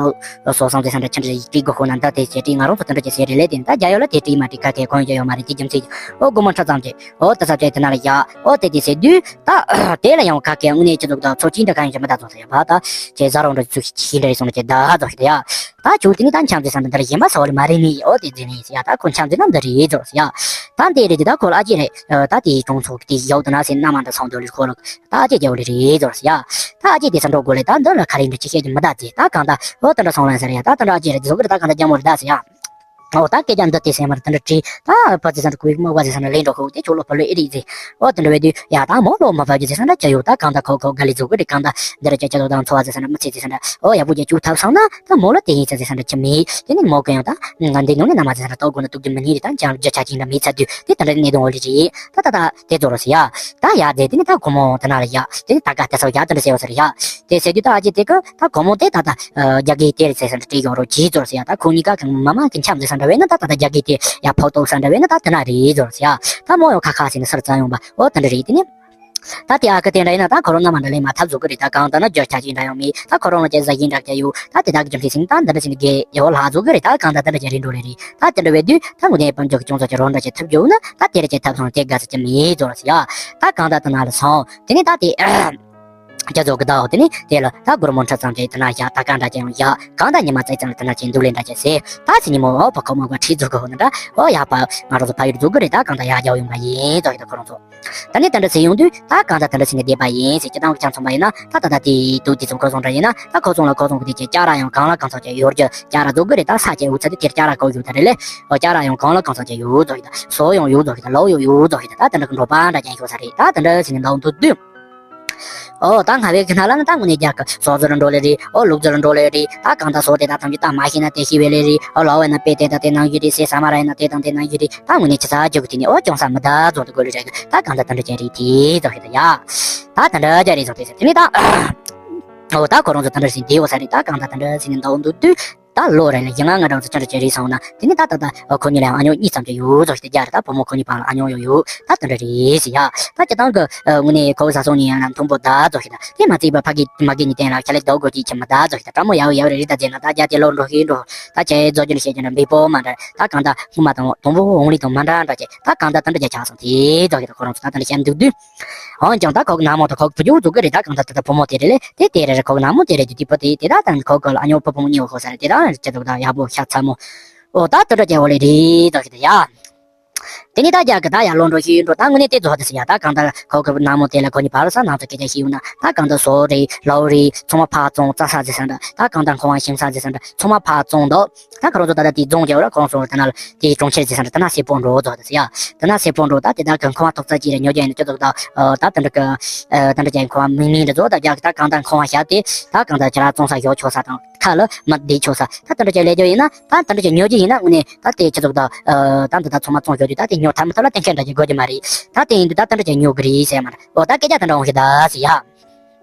ལོ་སོ་སང་དེ་སང་འདྲ་ཆེན་འདྲ་ཅིག་གོ་ཁོ་ན་འདྲ་དེ་ཅེ་ཏི་ང་རང་ཚོ་དེ་འདྲ་ཅིག་ཟེར་རེད་ལེ། དེ་ད་རྒྱ་ཡོད་ལ་དེ་ཏི་མ་ཏི་ཁ་ཁེ་གོང་ཡོད་ཡོད་མ་རེད། དེ་རྒྱུ་མཚན་ཨོ་སྒོ་མོ་ཁྲ་ཙམ་ཅིག་ཨོ་དེ་ས་ཅེ་དེ་ན་ལ་ཡ་ཨོ་དེ་དེ་ཟེར་དུས་ད་དེ་ལ་ཡང་ཁ་ཁེ་དངོས་གནས་ཅི་ཚོགས་ད་ཚོ་ཅི་འདྲ་གང་ཡོད་ཅེ་མ་ད་ཚོ་ས་ཡ་བ་ད་ཅེ་ཟ་རོང་འདྲ་ཚུགས་ཤི་འདྲ་ཡི་སོང་འདྲ་ཅེ་ད་ཚོ་ཤི་ད་ཡ། ད་ཁྱོད་དེ་ནི་ད་འཆམ་ཟེར་ས་འདི་འདི་རེད། གཞན་པ་ས་བ་ལས་མ་རེད་ནི། ཨོ་དེ་ཟེར་ནི་ཟེར་ཡ། ད་ཁོ་འཆམ་ཟེར་ན་འདི་རེད་ཟེར་ཟེར་ཡ། ད་འདི་རེད་དེ། ད་ཁོ་ལ་ཨ་ཅེ་རེད། ད་དེའི་གྲོང་ཚོ་དེ་ཡོད་དུ་ན་ཟེར། མནའ་མ་འདྲ་སོང་དུ་ལི་ཁོ་ལ་ད་ཨ་ཅེ་རྒྱལ་བོ་ལི་རེད་ཟེར་ཟེར་ཡ། ད་ཨ་ཅེ་དེ་ས་འགྲོ་དགོས་ལེ། ད་འདི་ལ་ག་རེ་འདྲ་ཅི་བཤད་ཀྱི་མི་ད་ཟེར། ད་གང་ད་ཨོ་དེ་འདྲ་སོང་ལ་ཟེར་ཡ། ད་དེ་འདྲ་ཨ་ཅེ་རེད་ཟེར་གི་རེད། ད་གང་ད་རྒྱལ་མོ་རེད་ད་ཟེར་ཡ། ཨོ་ད་སྐད་ཆ་འདི་དེ་སེམས་མར་དེ་འདྲ་དྲིས། ད་ཕ་ཚེ་ས་འདྲ་ཁོའི་མ་བ་ཚེ་ས་འདྲ་ལེན་འགྲོ་ཁོ་དེ་ཁྱོད་ལོ་ཕ་ལོ་ཨེ་རིག་ཟེར། ཨོ་དེ་འདྲ་བས་དུས་ཡ་ད་མོ་ལོ་མ་བབ་རྒྱུ་ཚེ་ས་འདྲ་ཅི་ཡོད། ད་གང་ད་ཁོ་ཁོ་དགའ་ལི་ཟུག་གི་རེད། གང་ད་འདི་ར་ཅ་ཅ་དོ་དང་འཚོ་བ་ཚེ་ས་འདྲ་མི་ཚེ་ཚེ་ས་འདྲ། ཨོ་ཡག་པོ་རྒྱ་ཅུ་ཐབས་སང་ན་ད་མོ་ལོ་དེ་ཡིན་ཚེ་ཚེ་ས་འདྲ་ཅི་མེད། དེ་ནི་མོ་གི་ཡང་ད་ང་འདི་ཉུང་ནས་ན་མ་ཚེ་ས་འདྲ་ཏོ་དགོ་ན་ཏུག་རྒྱུ་མི་ཉིད་རེད། ད་ཅང་རྒྱ་ཆ་ཅིག་འདྲ་མེད་ཚ་དུས་དེ་དེ་འདྲ་གནས་དོན་འོ་ལི་རེད། ད་ད་ད་དེ་ཚོ་རོ་ཟེར་ཡ། ད་ཡ་དེ་དེ་ནི་ད་སྒོར་མོ་དེ་ན་ལ་ཡ། དེ་ནི་ད་ག་དེ་ཚོ་ཡ་དེ་འདྲ་ཟེར་བ་ཟེར་ཡ། དེ་ཟེར་དུས་ད་ཨ་ཅེ་དེ་གི་ད་སྒོར་མོ་དེ་ད་ད་རྒྱ་གི་དེ་རེད་ཟེར་ས་འདྲ་སྤྲད་ཡོད་རོ་ཇི་ཚོར་ཟེར་ཡ། ད་ཁོ་གཉིས་ཀ་གི་མ་མ་གི་འཆམ་ཟེར་ས་འདྲ་བས་ན་ད་ད་ད་རྒྱ་གི་དེ་ཡ་ཕོག་ཏོག་ས་འདྲ་བས་ན་ད་དེ་ན་རེད་ཚོར་ཟེར་ཡ། ད་མོ་ཡང་ཁ་ཁ་ཟེར་ནས་སར་བཙལ་ཡོང་པ་ཨོ་དེ་འདྲ་རེད། དེ་ནི་ད་དེ་ཨ་ཁུ་དེ་འདྲ་ཡིན་ན་ད་ཁོ་རང་མནའ་མ་འདྲ་ལེན་མ་ཐབས་བཟོ་གི་རེད། ད་གང་ལྟར་ན་རྒྱུ་ཆ་ཅིག་འདྲ་ཡང་མེད། ད་ཁོ་རང་ལ་ཅེ་ཟ་ཡིན་འདྲ་ཀྱ་ཡོད། ད་དེ་དག་གི་རྒྱུ་མཚན་ཟིན་ད་འདི་འདྲ་ཟིན་གི་ཡོད་ལ་བཟོ་གི་རེད། ད་གང་ལྟར་དེ་འདྲ་ཅེ་རིན་འགྲོ་ལེ་རེད། ད་དེ་འདྲ་བས་དུས་ད་ངུ་ནས་དཔལ་འབྱོར་གྱི་ཅུང་ཙག་ཅིག་རོ་འདྲ་ཅེ་ཐུབ་རྒྱུ་ན་ད་དེ་ར་ཅེ་ཐབས་སང་དེ་དགའ་ས་ཅི་མེད་ཚོར་ཟེར་ཡ། ད་གང་ལྟར་དེ་ན་ལ་སོང་། དེ་ནི་ད་དེ་ཅ་ཚོགས་ཀྱི་ཟླ་འོག་དེ་ནི་དེ་ལ་ད་སྒོར་མོ་འཕྲལ་ཙམ་ཅིག་དེ་ན་བཞག་ད་གང་འདྲ་ཅིག་ཡང་བཞག་གང་ལྟར་ཉི་མ་ཙིག་ཙམ་ལ་དེ་ན་ཅིག་འདུག་ལེ་འདྲ་ཅིག་ཟེར། ད་ཚེ་ཉིན་མོ་ཨོ་ཕ་ཁོ་མོ་ག་ཁྲིད་འཛུལ་གི་ཧོ་ན་འདྲ། ཨོ་ཡ་ཕ་ང་རང་ཚོ་ཕ་ཡུལ་འཛུལ་གི་རེད། ད་གང་ལྟར་ཡར་རྒྱག་ཡོང་པ་ཡིན་ཟེར་གི་ད་ཁོ་རང་ཚོ། ད་ནི་དེ་འདྲ་ཟེར་ཡོང་དུས་ད་གང་ལྟར་དེ་འདྲ་ཟེར་ནས་བསྡད་པ་ཡིན་ཟེར། སྤྱི་བཏང་གི་ཆ་མཚོན་པ་ཡིན་ན་ད་ད་ད་དེ་དུས་དེ་ཚོ་ཁོ་ཚོ་འདྲ་ཡིན་ན་ད་ཁོ་ཚོ་ལ་ཁོ་ཚོ་གི་དེ་ཅིག་ཅ་ར་ཡང་གང་ལ་གང་ཚོ་ཅིག་ཡོད་རྒྱུ་ཅ་ར་འཛུལ་གི་རེད། ད་ས་ཆའི་འུ་ཚ་དེ་དེར་ཅ་ར་གོ་ཡོད་ད་རེད་ལེ། ཨོ་ཅ་ར་ཡང་གང་ལ་གང་ཚོ་ཅིག་ཡོད་ཟེར་གི་ད་ཟོག་ཡང་ཡོད་ཟེར་གི་ད་ལོ་ཡང་ཡོད་ཟེར་གི་ད་ད་འདྲ་གི་འགྲོ་པ་འདྲ་ཅན་ཤོག་ས་རེད། ད་དེ་འདྲ་ཟེར་ནས་འདུག་འདུག་དུས། ཨོ་ད་ང་བའི་གི་ན་ལ་ན་ད་དངོས་གནས་རྒྱ་གི་ཟོག་ཟོ་རུ་འགྲོ་ལེ་རེད། ཨོ་ལུག་ཟོ་རུ་འགྲོ་ལེ་རེད། ད་གང་ད་ཟོག་དེ་ད་ཐམས་ཅད་ད་མ་ཤེས་ན་དེ་ཤེས་བས་ལེ་རེད། ཨོ་ལོ་བས་ན་དཔེ་དེ་ད་དེ་ནང་བཞིན་རེད་ཟེར། ཟ་མ་ར་ཡིན་ན་དེ་དང་དེ་ནང་བཞིན་རེད། ད་དངོས་གནས་ཆ་ཚ་རྒྱུ་གི་དེ་ནི་ཨོ་ཅུང་ཟ་མི་ད་ཟོག་དེ་དགོས་ལེ་རེད། ད་གང་ད་དེ་འདྲ་ཅན་རེད་དེ་ཟོག་ཤེས་ད་ཡ། ད་དེ་འདྲ་ཅན་རེད་ཟོག་དེ་ཟེར་དེ་ནི་ད། ཨོ་ད་ཁོ་རང་ཚོ་དེ་འདྲ་ཟིན་དེ་འོ་ས་རེད། ད་གང་ད་དེ་འདྲ་ཟིན་ནས་འདུག་འདུག་དུས། ད་ལོ་རེ་ལ་ཡིན་ང་ང་རང་ཚོ་ཅི་འདྲ་ཅན་རེད་སོང་ན་དེ་ནི་ད་ད་ད་ཁོ་གཉིས་ལ་ཡང་ཨ་ཉོ་གཉིས་ཙམ་ཅིག་ཡོད་ཟོག་ཤེས་དེ་རྒྱ་རེད། ད་བུ་མོ་ཁོ་གཉིས་བར་ལ་ཨ་ཉོ་ཡོད་ཡོད། ད་དེ་འདྲ་རེད་ཟེར་ཡ། ད་སྤྱི་བཏང་གི་དངོས་གནས་ཁོ་བཟའ་སོང་ནས་ཡང་ན་མཐོན་པོ་ད་ཟོག་ཤེས་ད་དེ་མ་བརྩིས་པ་ཕ་གི་མ་གི་གཉིས་སྟེང་ལ་ཁྱ་ལེ་ཟློག་དགོས་ཀྱི་ཁྱི་མ་ད་ཟོག་ཤེས་ད་དྲ་མོ་ཡག་ཡག་རེ་རེ་ད་ཟེར་ན་ད་རྒྱ་དེ་ལོ་འགྲོ་ཤེས་འགྲོ། ད་ཁྱེད་རྫོགས་རྒྱུ་ནི་བཤད་རྒྱུ་འདྲ་འབི་པོ་མ་འདྲ། ད་གང་ད་ཁུ་མ་དང་དུམ་བུ་འོང་ལི་དང་མ་འདྲ་འདྲ་ཅེ་ད་གང་ད་དེ་འདྲ་རྒྱ་ཆགས་སོང་དེ་ཟོག་ཤེས་ད་ཁོ་རང་ཚོ་ད་དེ་འདྲ་བཤད་འདུག་དུས། འོན་ཀྱང་ད་ཁོ་གི་ནག་མོ་དང་ཁོ་གི་བུ་ཆུང་འཛུགས་ཀྱི་རེད། ད་གང་ལྟར་ད་ལྟ་བུ་མོ་དེ་རེད་ལེ། དེ་དེ་རེ་རེ་ཁོ་གི་ནག་མོ་དེ་རེད་དེ་དེ་བུ་དེ་དེ་ད་ད་ཁོ་གི་ལ་ཨ་ཉོ་བུ་བུ་མོ་གཉིས་ཡོད་ཁོ་ས་རེད། དེ་ད་ཅི་ཐུབ་ད་ཡག་པོ་ཤ་ཚ་མོ། ཨོ་ད་དེ་འདྲ་ཅན་འོ་ལེ་རེད་ད་ཤི་ད་ཡ། དེ་ནི་ད་རྒྱ་གི་ད་ཡར་ལོ་འགྲོ་ཤི་འགྲོ་ད་དངོས་གནས་དེ་རྫོགས་དེ་སི་ཡ། ད་གང་ལྟར་ཁོ་གི་ནག་མོ་དེ་ལ་ཁོ་གཉིས་བར་ས་ནང་ཚོ་སྐད་ཆ་ཤི་ཡོང་ན་ད་གང་ལྟར་ཟོག་རེད་ལོ་རེད་ཚང་མ་ཕར་བཙོང་རྩྭ་ས་ཟེར་ས་འདྲ། ད་གང་ལྟར་ཁང་བ་ཞིང་ས་ཟེར་ས་འདྲ་ཚང་མ་ཕར་བཙོང་འདུག་ད་ཁོ་རང་ཚོ་ད་ལྟ་དེའི་རྫོང་རྒྱབ་ར་ཁོ་རང་ཚོ་ལ་ད་ན་ལ་དེའི་གྲོང་ཁྱེར་ཟེར་ས་འདྲ་ད་ན་སེར་པོ་འགྲོ་རྫོགས་དེ་སི་ཡ། ད་ན་སེར་པོ་འགྲོ་ད་དེ་ད་གི་ཁང་བ་ཐོག་རྩ་གཅིག་རེ་ཉོ་རྒྱུ་ཡིན་ན་ཅི་ཙོག་ད་ད་དེ་འདྲ་གི་ད་འདྲ་ཅན་ཁང་བ་མིག་མིག་འདྲ་ཙོག་ད་རྒྱ་གི་ད་གང་ད་ཁང་བ་བཞག་དེ་ད་གང་ད་ཁྱེད་རང་བཙོང་ས་ཞོག་ཆོག་ས་དང་ཁ་ལ་མ་བསྡད་ཆོག་ས་ད་དེ་འདྲ་ཅན་ལས་རྒྱུ་ཡིན་ན་ད་དེ་འདྲ་ཅན་ཉོ་རྒྱུ་ཡིན་ན་དངོས་གནས་ད་དེ་ཅི་ཙོག་ད་ད་འདི་ད་ཚང་མ་བཙོང་ཞོག་དུས་ད་དེ་ཉོ་ཐབས་མི་ཐབས་ལ་གཏན་འཁེལ་འདྲ་ཅན་དགོས་རྒྱུ་མ་རེད། ད་དེ་ཡིན་དུས་ད་དེ་འདྲ་ཅན་ཉོ་གི་རེད་ཟེར་ཡ་མ་རེད། འོ་ད་སྐད་ཆ་དེ་འདྲ་འོང་ཞིག་ད་ཟེར་ཡ།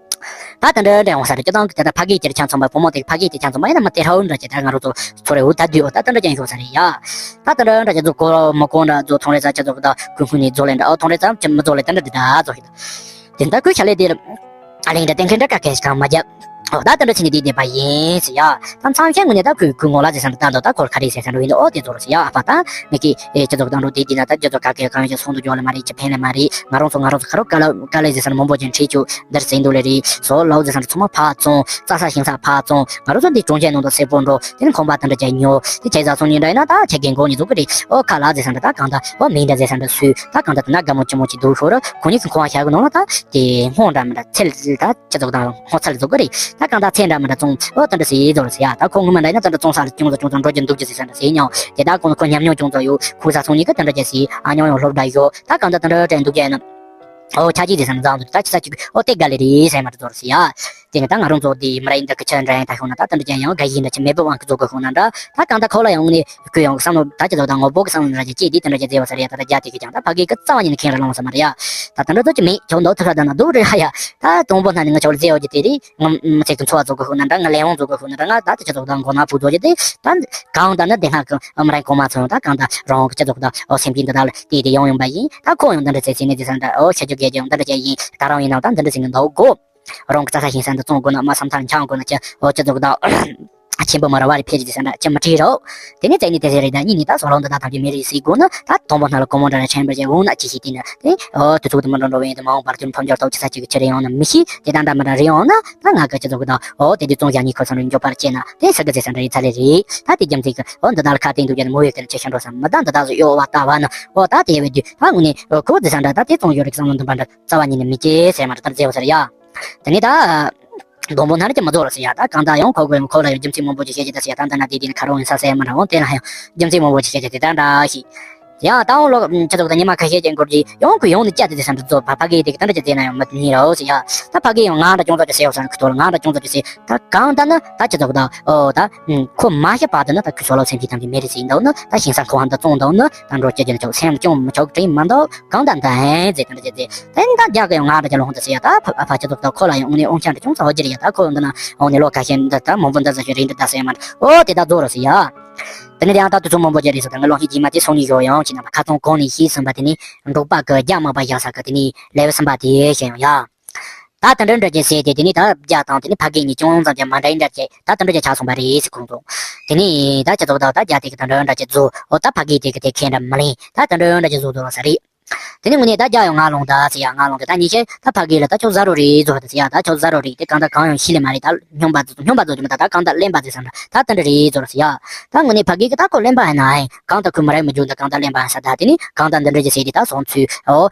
ད་དེ་འདྲ་འདྲ་ཡོང་ས་རེད། སྤྱི་བཏང་གི་དེ་ལྟར་ཕ་གིའི་དེར་ཆ་མཚོན་པ་བུ་མོ་དེ་ཕ་གིའི་དེ་ཆ་མཚོན་པ་ཡིན་ན་མི་དེ་ཧྲ་འུ་འདྲ་ཅིག་ད་ང་རང་ཚོ་ཚོ་རེ་འུ་ད་དུས་འོ་ད་དེ་འདྲ་ཅན་ཤོག་ས་རེད་ཡ། ད་དེ་འདྲ་འདྲ་ཅིག་ཚོ་གོ་མི་གོ་འདྲ་ཚོ་ཐོང་རེ་ཚ་ཅི་ཚོ་གི་ད་ཀུན་ཀུན་ནས་ཚོ་ལེན་འདྲ་ཨོ་ཐོང་རེ་ཚ་ཅི་མི་ཚོ་ལེ་དེ་འདྲ་འདི་ད་ཚོ་ཤི་ད། དེ་ད་ཁོས་ཤ་ལེ་དེ་ཨ་ལེ་འདྲ་གཏན་འཁེལ་འདྲ་ཀ་ཁེ་ཞིག་གང་མ་རྒྱབ། འོ་ད་དེ་འདྲ་ཅིག་ནས་དེ་བསྡད་པ་ཡིན་ཟེར་ཡ། ད་མཚམས་བཤད་ངོས་ནས་ད་ཁོས་ཁོའི་ངོ་ལ་ཟེར་ས་འདྲ་ད་འདོད་ད་ཁོར་ག་རེ་ཟེར་ས་འདྲ་ཡིན་འདུག་ཨོ་དེ་ཚོ་རེད་ཟེར་ཡ། ཨ་ཕ་ད་མི་ཁི་ཨེ་ཅི་ཚོ་གི་ད་འགྲོ་དེ་དེ་ན་ད་ཅི་ཚོ་ག་གེ་གང་ཡོད་ཅི་སོང་དུ་འཇོག་ལེ་མ་རེད་ཅི་ཕན་ལེ་མ་རེད། ང་རང་ཚོ་ང་རང་ཚོ་ཁ་རོག་ག་ལ་ག་ལེ་ཟེར་ས་འདྲ་མང་པོ་ཅན་ཁྲིད་ཆུ་འདིར་ཟིན་དུ་ལེ་རེད། སོ་ལའོ་ཟེར་ས་འདྲ་ཚང་མ་ཕར་བཙོང་རྩྭ་ས་ཞིང་ས་ཕར་བཙོང་ང་རང་ཚོ་འདི་གྲོང་ཁྱེར་ནང་དུ་སེར་པོ་འགྲོ་དེ་ནི་ཁང་པ་དེ་འདྲ་ཅན་ཉོ་དེ་ཁྱེད་བཟའ་ཚང་གཉིས་འདྲ་ཡིན་ན་ད་ཁྱེད་རྒན་གོག་གཉིས་ཚོ་གི་རེད། ཨོ་ཁ་ལ་ཟེར་ས་འདྲ་ད་གང་ད་ཨོ་མིང་འདྲ་ཟེར་ས་འདྲ་སུས་ད་གང་ད་དེ་ན་དགའ་མོ་ཅི་མོ་ཅིག་འདུག་ཤོར་ཁོ་གཉིས་ཀྱི་ཁང་བ་ཞག་གི་ནང་ལ་ད་དེ་སྔོ་འདྲ་མི་འདྲ་ཚེ་ལ་ད། ཅི་ཙོག་དང་སྔོ་ཚལ་ཙོག་གི་རེད། ད་གང་ད་ཚེ་འདྲ་མི་འདྲ་བཙོང་ཨོ་དེ་འདྲ་ཟེར་ཡས་ཙོག་ལ་ཟེར་ཡ། ད་ཁོ་ངོ་མ་འདྲ་ཡིན་ན་དེ་འདྲ་བཙོང་ས་ལ་ཅུང་ཙོག་ཅུང་ཙོག་འགྲོ་རྒྱུ་འདུག་རྒྱུ་ཟེར་ས་འདྲ་ཟེར་མྱོང་། དེ་ད་ཁོ་ཁོ་ཉམས་མྱོང་ཅུང་ཙོག་ཡོད། ཁོ་བཟའ་ཚང་གཉིས་ཀ་དེ་འདྲ་ཅན་ཟེར་ཨ་ཉོ་ཡང་སློབ་གྲྭ་ཡོད། ད་གང་ད་དེ་འདྲ་ཅན་འདུག་རྒྱུ་ཡིན་ན། ཨོ་ཆ་ཅི་ཟེར་ས་འདྲ་བཟང་འདུག་ད་ཅི་ས་ཅིག་ཨོ་དེ་དགའ་ལེ་རེད་ཟེར་མ་འདྲ་ཙོག་ལ་ཟེར་ཡ། དེ་ནི་ད་ང་རང་ཚོ་དེ་མི་ར་ཡིན་ད་ཁི་ཆ་འདྲ་ཡང་ད་ཤོང་ན་ད་དེ་འདྲ་ཅན་ཡང་དགའ་ཡིན་འདྲ་ཅི་མེད་པ་དབང་གི་ཙོག་གི་ཤོང་ན་འདྲ། ད་གང་ད་ཁོ་ལ་ཡང་ངོ་ནས་ཁོས་ཡང་བསམ་བློ་ད་ཅི་ཙོག་ད་ངོ་བོ་གི་བསམ་བློ་འདྲ་ཅན་ཅི་དེ་དེ་འདྲ་ཅན་ཟེར་བ་ཟེར་ཡ། ད་ད་རྒྱ་དེ་གི་ཀྱང་ད་ཕ་གི་ཀི་རྩ་བ་ཉིད་ནས་ཁེངས་ར་ལོང་ས་མ་རེད་ཡ། ད་དེ་འདྲ་ཙོག་ཅི་མེད་ཁྱོད་འདོག་ཐུབ་ས་ད་ན་འདུག་རེད་ཧ་ཡ། ད་དང་པོ་ན་ནི་ང་ཆོར་རྫས་ཡོད་ཀྱི་དེ་རེད། ང་མི་ཚེ་གི་འཚོ་བ་ཙོག་གི་ཤོང་ན་འདྲ་ང་ལས་དབང་ཙོག་གི་ཤོང་ན་འདྲ་ང་ད་ད་ཅི་ཙོག་ད་མགོ་ན་བུ་ཙོག་ཅི་དེ་ད་གང་ད་ན་དེ་སྔ་གི་ཨ་མ་རང་གོང་མ་ཚོ་ཡང་ད་གང་ད་རང་གི་ཅི་ཙོག་ད་ཨོ་སེམས་ཅན་འདི་དག་ལ་དེ་དེ་ཡོང་ཡོང་པ་ཡིན། ད་ཁོ་ཡང་འདི་འདྲ་ཚེ་ཚེ་ནས་དེ་ས་འདྲ་ཨོ་ཤ་རྒྱུ་རྒྱལ་རྒྱུ་ཡང་འདི་འདྲ་ཅན་ཡིན། ད་རང་ཡིན་ན་ད་འདི་འདྲ་ཟིན་གི་འདུག་གོ། རང་གི་རྩྭ་ས་ཞིང་ས་འདི་བཙོང་དགོས་ན་མ་བསམ་ཐག་འཆང་དགོས་ན་ཅི་ཨོ་ཅི་ཙོག་ད། ཆེན་པོ་མ་ར་བ་རེ་ཕེ་རེ་ཟེར་འདྲ་ཅི་མ་བྲིས་རོགས། དེ་ནས་བཙན་ནི་དེ་ཟེར་རེད་ད་གཉིས་ནི་ད་སོག་ལོ་འདི་དག་ཐམས་ཅད་མེ་རི་སི་དགོས་ན་ད་དང་པོ་སྣ་ལ་ཀོ་མོ་འདྲ་ར་ཆེན་པོ་ཞིག་འོང་ན་ཅི་ཞིག་དེ་ནི་དེ་ཨོ་དུས་ཚོད་དུ་མི་འགྲོ་འགྲོ་བས་དུ་མ་འོངས་པར་ཁྱོད་ཕམ་རྒྱལ་ཐོབ་ཅི་ས་ཅིག་ཆི་རེ་ཡོང་ན་མི་ཤེས། དེ་ད་འདྲ་མི་འདྲ་རེ་ཡོང་ན་ད་ང་གི་སྤྱི་ཚོགས་ཀྱི་ད་ཨོ་དེ་དུས་ཙོང་ཞ་གཉིས་ཁོ་ཚང་རུ་འགྱོད་པར་བྱེད་ན་དེ་ས་གི་ཟེར་ས་འདྲ་ཡི་ཚ་ལེ་རེད། ད་དེ་རྒྱུ་མཚན་གི་ཨོ་འདི་དག་ལ་ཁ་བསྟན་འདུག་རྒྱུ་ནི་མོ་ཡོད་དེ་ནི་ཆེ་ཤ་འགྲོ་ས་མི་ད་འདི་དག་སུ་གཡོ་བ་ལྟ་བ་ནི་ཨོ་ད་དེ་བས་དུས་ད་དངོས་གནས་ཁོ་འདི་ས་འདྲ་ད་དེ་ཙོང་ཡོད་རིགས་བསམ་བློ་འདུན་པ་འདྲ་རྩ་བ་ཉིད་ནས་མི་སྐྱེ་ཟེར་མ་འདྲ་ལྟར་མཛེས་བ་ཟེར་ཡ། དེ་ནི་ད། སྡོང་པོ་སྣ་རེ་ཅིག་མ་རྫོགས་ལ་ཟེར་ཡ། ད་གང་ལྟར་ཡང་ཁོ་ཁོ་ཡང་ཁོ་ལ་ཡང་རྒྱུ་མཚན་མང་པོ་ཅིག་བཤད་ཀྱི་ད་ཟེར་ཡ། ད་འདི་ན་དེ་དེ་ནི་ཁ་རོག་ཡིན་ས་ཟེར་མ་འདྲ་འོང་དེ་ལ་ཡང་རྒྱུ་མཚན་མང་པོ་ཅིག་བཤད་ཀྱི་དེ་ད་འདྲ་ཞིག་ཡང་ད་འོང་ལོ་ཁྱེད་ཚོ་ད་ཉི་མ་ཁ་ཤས་ཀྱི་འགོར་གྱི་ཡང་ཁོ་ཡོང་ནི་སྐྱ་དེ་དེ་སམ་རྫོགས་ཕ་ཕ་གི་དེ་གི་ད་འདྲ་ཅིག་ཟེར་ན་ཡང་མི་ཉན་རོགས་ཟེར་ཡ། ད་ཕ་གི་ཡང་ང་འདྲ་ཅུང་ཙག་ཅིག་ཟེར་ཡོད་ས་ཁུ་ཐོག་ལ་ང་འདྲ་ཅུང་ཙག་ཅིག་ཟེར། ད་གང་ལྟར་ན་ད་ཁྱེད་ཚོ་ད་ཨོ་ད་ཁོ་མ་ཤི་བར་དུ་ནི་ད་ཁུ་སོ་ལོ་སེམས་ཀྱི་དམ་གྱི་མེ་རི་སིན་འདུག་ནི་ད་ཞིང་ས་ཁོ་ཧམ་ད་བཙོང་འདུག་ནི་ད་འགྲོ་སྐྱེ་རྒྱུ་ནི་ཆོག་སེམས་ཀྱང་མི་ཆོག་དྲིན་མ་འདུག་གང་ལྟར་ད་ཧན་ཟེར་ད་འདྲ་ཅིག་ཟེར། དེ་ནི་ད་རྒྱ་གི་ཡང་ང་འདྲ་ཅིག་ལོང་དུ་ཟེར་ཡ། ད་ཕ་ཕ་ཁྱེད་ཚོ་ད་ཁོ་ལ་ཡང་དངོས་གནས་དབང་ཆ་འདྲ་ཅུང་ཙག་ཧོ་ཅི་རེད་ཡ། ད་ཁོ་ཡང་འདི་ན་དངོས་གནས་ལོ་ཁ་ཤས་འདི་ད་མང་པོ་འདི་ཟ་ཞིག་རིན་འདི་ད་ཟེར་མ་འདྲ་ཨོ་དེ་ད་རྫོགས་རོ་ཟེར་ཡ། དེ་ནི་དེ་ཡང་ད་དུས་ཚོད་མང་པོ་ཅིག་རེད་ཟེར། ད་ང་ལོ་ཧི་རྗེས་མ་དེ་སོང་ནི་ཡོད་ཡང་ཕྱིན་ན་ཁ་ཚོང་གོང་ནས་ཤེས་ཟིན་པ་དེ་ནི་འབྲོག་པ་གི་རྒྱ་མ་པ་བཞག་ས་གི་དེ་ནི་ལེ་བ་གསུམ་པ་དེ་བཤད་ཡོང་ཡ། ད་དེ་འདྲ་འདྲ་ཅིག་ཟེར་ཏེ་དེ་ནི་ད་རྒྱ་དང་དེ་ནི་ཕ་གི་གཉིས་ཅུང་ཙམ་ཅིག་མ་འདྲ་ཡིན་འདྲ་ཅིག་ད་དེ་འདྲ་ཅིག་ཆགས་སོང་པ་རེད་ཟེར་ཁོང་ཚོ། དེ་ནི་ད་ཁྱེད་ཚོ་ད་ད་རྒྱ་དེ་གི་དེ་འདྲ་འདྲ་ཅིག་བཟོ་ཨོ་ད་ཕ་གི་དེ་གི་དེ་ཁེ་འདྲ་མི་ལེན་ད་དེ་འདྲ་འདྲ་ཅིག་བཟོ་བཟོ་ས་རེད། དེ་ནི་དངོས་གནས་ད་རྒྱ་ཡང་ང་ལོང་ད་ཟེར་ཡ། ང་ལོང་དེ་ད་ཉི་ཤེ་ད་ཕ་གི་ལ་ད་ཁྱོད་ཟ་རོ་རེད་བཟོ་ད་ཟེར་ཡ། ད་ཁྱོད་ཟ་རོ་རེད་དེ་གང་ད་གང་ཡང་ཤི་ལེ་མ་རེད། ད་སྨྱོན་པ་བཟོ་སྨྱོན་པ་བཟོ་རྒྱུ་མ་ད་ད་གང་ད་གླེན་པ་ཟེར་སམ་ད་ད་འདྲ་རེད་བཟོ་ད་ཟེར་ཡ། ད་དངོས་གནས་ཕ་གི་གི་ད་ཁོ་གླེན་པ་ཡིན་ན་ཨེ་གང་ད་ཁོས་མི་རེད་མི་རྒྱུ་ད་གང་ད་གླེན་པ་ཡིན་ས། ད་དེ་ནི་གང་ད་འདི་འདྲ་ཅིག་ཟེར་དེ་ད་སོང་ཚུལ་ཨོ།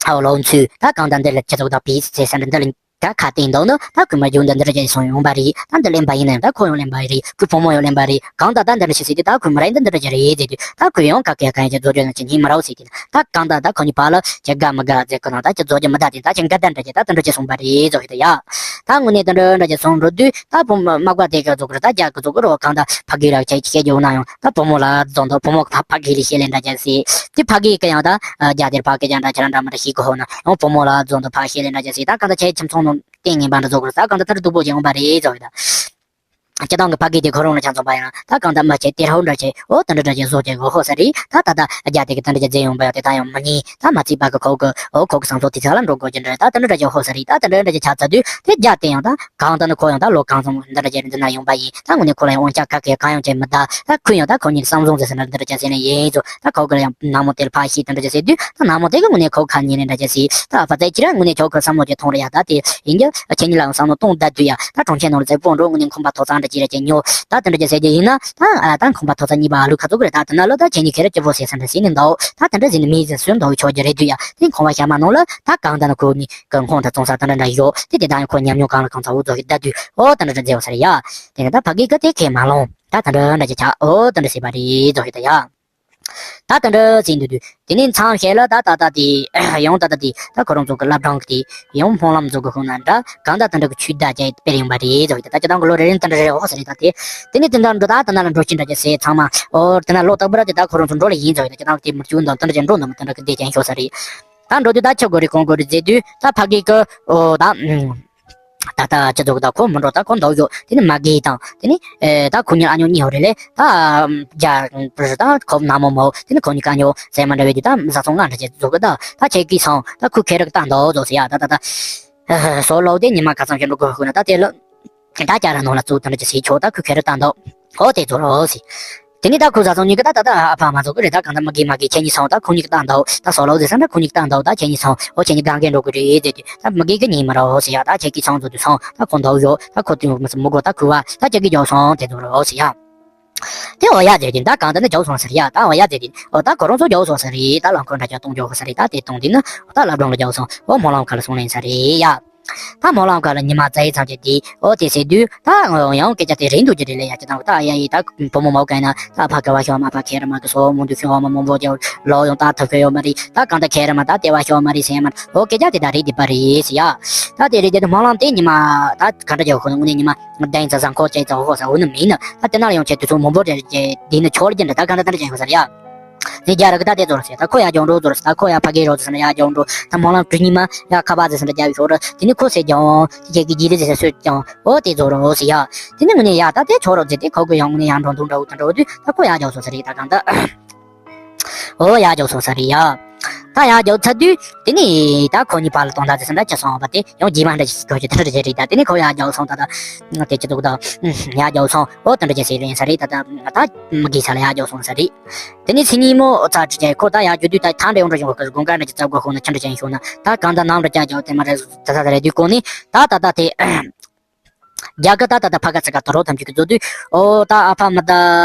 ཨའོ་ལོ་ཚུལ་ད་གང་ད་འདི་ལ་ཁྱེད་ཚོ་ད་བིས་ཟེར་ས་འདི་འདི་ལ་ད་ཁ་བསྟན་འདུག་ནི་ད་ཁོས་མ་རྒྱུ་འདི་འདི་འདྲ་ཅིག་སོང་ཡོང་པ་རེད། ད་འདི་གླེན་པ་ཡིན་ན་ཡང་ད་ཁོ་ཡང་གླེན་པ་རེད། ཁོའི་བུ་མོ་ཡང་གླེན་པ་རེད། གང་ད་ད་འདི་འདྲ་ཞིག་ཟེར་དུས་ད་ཁོས་མ་རེད་འདི་འདི་འདྲ་ཅིག་རེད་ཟེར་དུས་ད་ཁོས་ཡང་ག་གེ་གང་ཡང་ཅིག་རྫོགས་རྒྱུ་ན་ཅིག་ཉན་མ་རོགས་ཟེར་དུས་ད་གང་ད་ད་ཁོ་གཉིས་བར་ལ་ཅིག་དགའ་མི་དགའ་ཟེར་གི་ན་ད་ཅིག་རྫོགས་རྒྱུ་མི་ད་དེ་ད་ཅིག་འགལ་ཟླ་འདྲ་ཅིག་ད་འདི་འདྲ་ཅིག་སོང་པ་རེད་ཟེར་གི་འདུག་ཡ། ད་དངོས་གནས་འདི་འདྲ་འདྲ་ཅིག་སོང་འགྲོ་དུས་ད་བུ་མ་མག་པ་དེ་ག་རྫོགས་གི་རེད། ད་རྒྱ་གི་རྫོགས་གི་རོ་གང་ད་ཕ་གི་ར་ཁྱེད་ཁྱེད་རྒྱུ་ན་ཡང་ད་བུ་མོ་ལ་རྫོགས་འདུག་བུ་མོ་ཕ་ཕ་གི་ལ་ཤེས་ལེ་འདྲ་ཅིག་ཟེར་དེ་ཕ་གི་གི་ཡང་ད་རྒྱ་དེར་ཕ་གི་ཅང་འདྲ་ཅིག་ར་འདྲ་མི་འདྲ་ཤེས་གི་ཧོ་ན་ཡང་བུ་མོ་ལ་རྫོགས་འདུག་ཕ་ཤེས་ལེ་འདྲ་ཅིག་ཟེར། ད་གང་ད་ཁྱེད་ཁྱིམ་ཚང་ནང་བསྟན་ངན་པ་འདྲ་རྫོགས་གི་རེད། ད་གང་ད་ད་རུ་སྡུག་པོ་ཅིག་འོང་པ་རེད་ཟེར་གི་ད། སྤྱི་བཏང་གི་ཕ་གི་དེ་ཁོ་རང་ལ་ཆ་མཚོན་པ་ཡང་ད་གང་ལྟར་མ་བྱས་དེ་རང་འདྲ་བྱས་ཨོ་དེ་འདྲ་འདྲ་བྱས་བཟོ་བྱས་གོ་ཧོ་ས་རེད། ད་ད་ད་རྒྱ་དེ་གི་དེ་འདྲ་བྱས་མཛད་ཡོང་པ་ཡང་དེ་ད་ཡང་མི་ཉན། ད་མ་ཚིག་པ་གི་ཁོ་གི་ཨོ་ཁོ་གི་བསམ་ཚུལ་དེ་ཚ་ལ་འགྲོ་དགོས་ཀྱི་འདྲ། ད་དེ་འདྲ་འདྲ་བྱས་ཧོ་ས་རེད། ད་དེ་འདྲ་འདྲ་བྱས་ཆ་ཚ་དུས་དེ་རྒྱ་དེ་ཡང་ད་གང་ལྟར་ན་ཁོ་ཡང་ད་ལོ་གང་ཙམ་འདི་འདྲ་བྱས་འདི་ན་ཡོང་པ་ཡིན། ད་དངོས་གནས་ཁོ་ལ་ཡང་དབང་ཆ་ག་གེ་གང་ཡང་བྱས་མི་ད། ད་ཁོས་ཡང་ད་ཁོ་གཉིས་བསམ་བཟུང་ཟེར་ས་འདྲ་འདི་འདྲ་བྱས་ཟེར་ནས་ཡིན་ཚོ། ད་ཁོ་གི་ལ་ཡང་ནག་མོ་དེ་ལ་ཕ་ཤི་དེ་འདྲ་བྱས་ཟེར་དུས་ད་ནག་མོ་དེ་གི་དངོས་གནས་ཁོ་ཁ་ཉིན་རེ་འདྲ་བྱས་ཟེར། ད་ཕ་ཚའི་ཁྱེད་རང་དངོས་གནས་ཁྱོད་ཁོ་བསམ་བློ་ཅིག་ཐོངས་རེ་ཡ། ད་དེ་ཡིན་རྒྱུ་ཁྱེད་གཉིས་ལ་ཡང་བསམ་བློ་གཏོང་བསྡད་དུས་ཡ། ད་གྲོང་ཁྱེར་ནང་ལ་ཙེ་པོ་འགྲོ་དངོས་གནས་ཁང་པ་ཐོག་ཚང་འདྲ་ཅིག་རེ་ཅིག་ཉོ། ད་དེ་འདྲ་ཅིག་ཟེར་རྒྱུ་ཡིན་ན་ད་ཨ་ད་ཁང་པ་ཐོག་ཚང་གཉིས་པ་ཨ་ལུ་ཁ་ཚུགས་རེད། ད་དེ་ན་ལོ་ད་ཁྱེད་གཉིས་ཁེ་རེ་སྐྱིད་པོ་ཟེར་ས་འདྲ་ཟེར་ནས་འདུག་ད་དེ་འདྲ་ཟེར་ནས་མི་ཟེར་སུན་འདུག་ཆོག་རྒྱུ་རེད་དུས་ཡ། དེ་ཁང་པ་ཤ་མ་ནང་ལ་ད་གང་ད་ན་ཁོ་གཉིས་ཀྱི་ཁང་ད་བཙོང་ས་ད་འདྲ་འདྲ་ཡོད་དེ། དེ་ད་ཡང་ཁོ་ཉམས་མྱོང་གང་ལ་གང་ཚ་འུ་ཚོ་གི་བསྡད་དུས་ཨོ་ད་འདྲ་འདྲ་མཛད་ཡོད་ས་རེད་ཡ། དེ་ནས་ད་ཕ་གི་གི་དེ་ཁས་མ་ལོང་། ད་ད་འདྲ་འདྲ་ཅིག་ཆགས་ཨོ་ད་འདྲ་ཟེར་བ་རེད་ཚོ་ཡོད་ད་ཡ། ད་ད་འདྲ་ཟེར་འདུག་དུས་དེ་ནས་མཚམས་ཤིག་ལ་ད་ད་ད་དེ་ཡང་ད་ད་དེ་ད་ཁོ་རང་ཚོ་གི་བླ་བྲང་གི་དེ་ཡང་སྨོན་ལམ་ཚོ་གི་ཁོང་ན་འདྲ་གང་ད་ད་འདྲ་གི་ཆོས་བརྡ་བརྒྱབ་སྤེལ་ཡོང་པ་རེད་ཚོ་ཡོད་ད། ད་ཅི་ད་གི་ལོ་རེ་རེ་ད་འདྲ་རེད་ཨོ་ཟེར་རེད་ད་དེ། དེ་ནས་དེ་འདྲ་འགྲོ་ད་ད་ན་ལ་འགྲོ་ཤི་འདྲ་ཅིག་ཟེར་ཚང་མ་ཨོ་དེ་ན་ལོ་རྟག་པར་དེ་ད་ཁོ་རང་ཚོ་འགྲོ་ལ་ཡིན་ཚོ་ཡོད་ད། ཅི་ད་དེ་མི་བཅུག་འདུག་ད་འདྲ་ཅིག་འགྲོ་འདུག་མི་ད་འདྲ་གི་བསྡད་ཀྱང་ཤོག་ས་རེད། ད་འགྲོ་དུས་ད་ཆི་དགོས་རེད་གང་དགོས་རེད་ཟེར་དུས་ད་ཕ་གི་གི་ཨོ་ད། ད་ལྟ་སྤྱི་ཚོགས་དང་ཁོ་མི་འགྲོ་ད་ཁོ་འདུག་ཡོད། དེ་ནི་མ་གི་དང་དེ་ནི་ཨེ་ད་ཁོ་གཉིས་ཨ་ཉོ་གཉིས་ཡོད་རེད་ལེ། ད་རྒྱ་བུ་ད་ཁོ་ནག་མོ་མོ་དེ་ནི་ཁོ་གཉིས་ཀ་ཉོ་ཟེར་མ་འདྲ་བའི་དུས་ད་བཟའ་ཚང་ལྔ་འདྲ་ཅིག་འཛུགས་གི་ད་ད་ཁྱེད་ཀྱིས་སོང་ད་ཁོ་ཁེ་རག་ད་འདུག་ཟོ་ཟེར་ཡ། ད་ད་ད་སོ་ལོ་དེ་ཉི་མ་ག་ཚང་ཞིག་འགྲོ་དགོས་ཤོག་ན་ད་དེ་ལ་ད་ཅ་ར་ནང་ལ་བཙུགས་ད་འདྲ་ཅིག་ཟེར་ཆོག་ད་ཁོ་ཁེ་རག་ད་འདུག་ཨོ་དེ་ཚོ་རོ་ཟེར། དེ་ནི་ད་ཁོ་བཟའ་ཚང་གཉིས་ཀྱི་ད་ད་ད་ཨ་ཕ་མ་ཚོ་གི་རེད། ད་གང་ད་མ་གི་མ་གི་ཁྱེད་གཉིས་སོང་ད་ཁོ་གཉིས་ཀྱི་ད་འདུག་ད་སོ་ལོ་ཟེར་ས་ན་ཁོ་གཉིས་ཀྱི་ད་འདུག་ད་ཁྱེད་གཉིས་སོང་ཨོ་ཁྱེད་གཉིས་གང་གས་འགྲོ་གི་རེད་ཟེར་དུས་ད་མ་གི་གི་ཉིན་མ་རོ་ཟེར་ཡ། ད་ཁྱེད་ཀྱིས་སོང་ཚོ་དུས་སོང་ད་ཁོ་འདུག་ཡོད། ད་ཁོ་དུས་མི་མི་དགོས་ད་ཁུ་བ་ད་ཁྱེད་ཀྱིས་རྒྱོབ་སོང་དེ་ཚོ་རོ་ཟེར་ཡ། དེ་ཨོ་ཡ་ཟེར་དུས་ད་གང་ད་ནི་རྒྱོབ་སོང་ཟེར་ཡ། ད་ཨོ་ཡ་ཟེར་དུས་ཨོ་ད་ཁོ་རང་ཚོ་རྒྱོབ་སོང་ཟེར་རེད། ད་ལམ་ཁོ་འདྲ་ཅག་གཏོང་རྒྱོབ་ཟེར་རེད། ད་དེ་གཏོང་དུས་ནི་ཨོ་ད་ལབ་སྒྲོན་ལ་རྒྱོབ་སོང་ཨོ་སྨོན་ལམ་ཁ་ལ་སོང་ལེན་ཟེར་རེད་ཡ། ད་སྨོན་ལམ་ཁ་ལ་ཉི་མ་རྩ་ཡི་ཚང་གི་དེ་ཨོ་དེ་ཟེར་དུས་ད་ཡང་སྐད་ཆ་དེ་རེད་འདུག་རྒྱུ་རེད་ལེ་ཡ། ཅི་དང་ད་ཡ་ཡི་ད་བུ་མོ་མོ་གན་ན་ད་ཕ་གི་བ་ཤོ་མ་ཕ་ཁེ་ར་མ་གི་སོ་མོ་འདུག་ཤོ་མ་མོ་བོ་ཅོ་ལོ་ཡང་ད་ཐུབ་ཁེ་ཡོད་མ་རེད། ད་གང་ད་ཁེ་ར་མ་ད་དེ་བ་ཤོ་མ་རེད་ཟེར་མ་ཨོ་སྐད་ཆ་དེ་ད་རེད་དེ་པ་རེད་ཟེར་ཡ། ད་དེ་རེད་དེ་སྨོན་ལམ་དེ་ཉི་མ་ད་ག་འདྲ་ཅག་ཁོ་ནི་དངོས་གནས་ཉི་མ་བདེན་ཙ་ཟང་ཁོ་ཅེ་ཙ་ཧོ་ས་འོ་ནི་མིན་ནི་ད་དེ་ན་ལ་ཡང་ཆེ་དུས་ཚོད་མང་པོ་རེད་དེ་ནི་ཆོག་ལ་རྒྱུ་འདྲ་ད་གང་ད་ད་འདྲ་ཅག་ཡོད་ས་རེད་ཡ། ནི་རྒྱ་ར་གི་ད་དེ་ཚོ་ར་ཟེར་ད་ཁོ་ཡ་རྒྱང་འགྲོ་ཚོ་ར་ཟེར་ད་ཁོ་ཡ་ཕ་གི་རོ་ཚོ་ཟེར་ན་ཡ་རྒྱང་འགྲོ་ད་སྨོན་ལམ་དྲུག་ཉི་མ་ཡ་ཁ་པ་ཟེར་ཟེར་ན་རྒྱ་ཡི་ཤོག་ར་དེ་ནི་ཁོ་ཟེར་ཀྱང་དེ་རྒྱ་གི་རྗེས་ལུས་ཟེར་ཟེར་སོད་ཀྱང་ཨོ་དེ་ཚོ་ར་ཨོ་ཟེར་ཡ། དེ་ནི་ངུ་ནི་ཡ་ད་དེ་ཆོག་རོགས་ཟེར་དེ་ཁོ་གི་ཡང་ངུ་ནི་ཡ་འགྲོ་འདུག་འདྲ་བོ་དང་འདྲ་བོ་དུས་ད་ཁོ་ཡ་རྒྱག་སོ་ཟེར་རེད། ད་གང་ད་ཨོ་ཡ་རྒྱག་སོ་ཟེར་རེད་ཡ། ད་ཡར་རྒྱབ་ཚར་དུས་དེ་ནས་ད་ཁོ་གཉིས་བར་ལ་དོན་དག་ཟེར་ས་འདྲ་ཆགས་སོང་བ་དེ་ཡང་རྗེས་མ་འདྲ་ཞིག་གོ་རྒྱུ་དེ་འདྲ་རེད་ད། དེ་ནས་ཁོ་ཡར་རྒྱབ་སོང་། ད་ད་དེ་ཅི་འདུག་ད་ཡར་རྒྱབ་སོང་། ཨོ་དེ་འདྲ་ཅིག་ཟེར་ཡིན་ས་རེད། ད་ད་ད་མི་དགེ་ས་ལ་ཡར་རྒྱབ་སོང་ས་རེད། དེ་ནས་ཚེ་ཉིན་མོ་ཚར་ཁྲི་ཅན་ཁོ་ད་ཡར་རྒྱུ་དུས་ད་ཐང་འདྲ་ཡོང་འགྲོ་བྱུང་བ་གི་དགོན་ཁ་འདྲ་ཅིག་རྩ་དགོས་ཤོག་ན་ཆུ་འདྲ་ཅན་ཤོག་ན་ད་གང་ད་ནམ་འདྲ་ཅག་རྒྱབ་དེ་མ་རེད་ད་ད་ད་རེད་དུས་གོ་ནས་ད་ད་ད་དེ། རྒྱ་གི་ད་ད་ད་ཕ་ག་ཚ་ག་ད་རོགས་ཐམས་ཅད་ཀྱི་བཟོ་དུས། ཨོ་ད་ཨ་ཕ་མི་ད།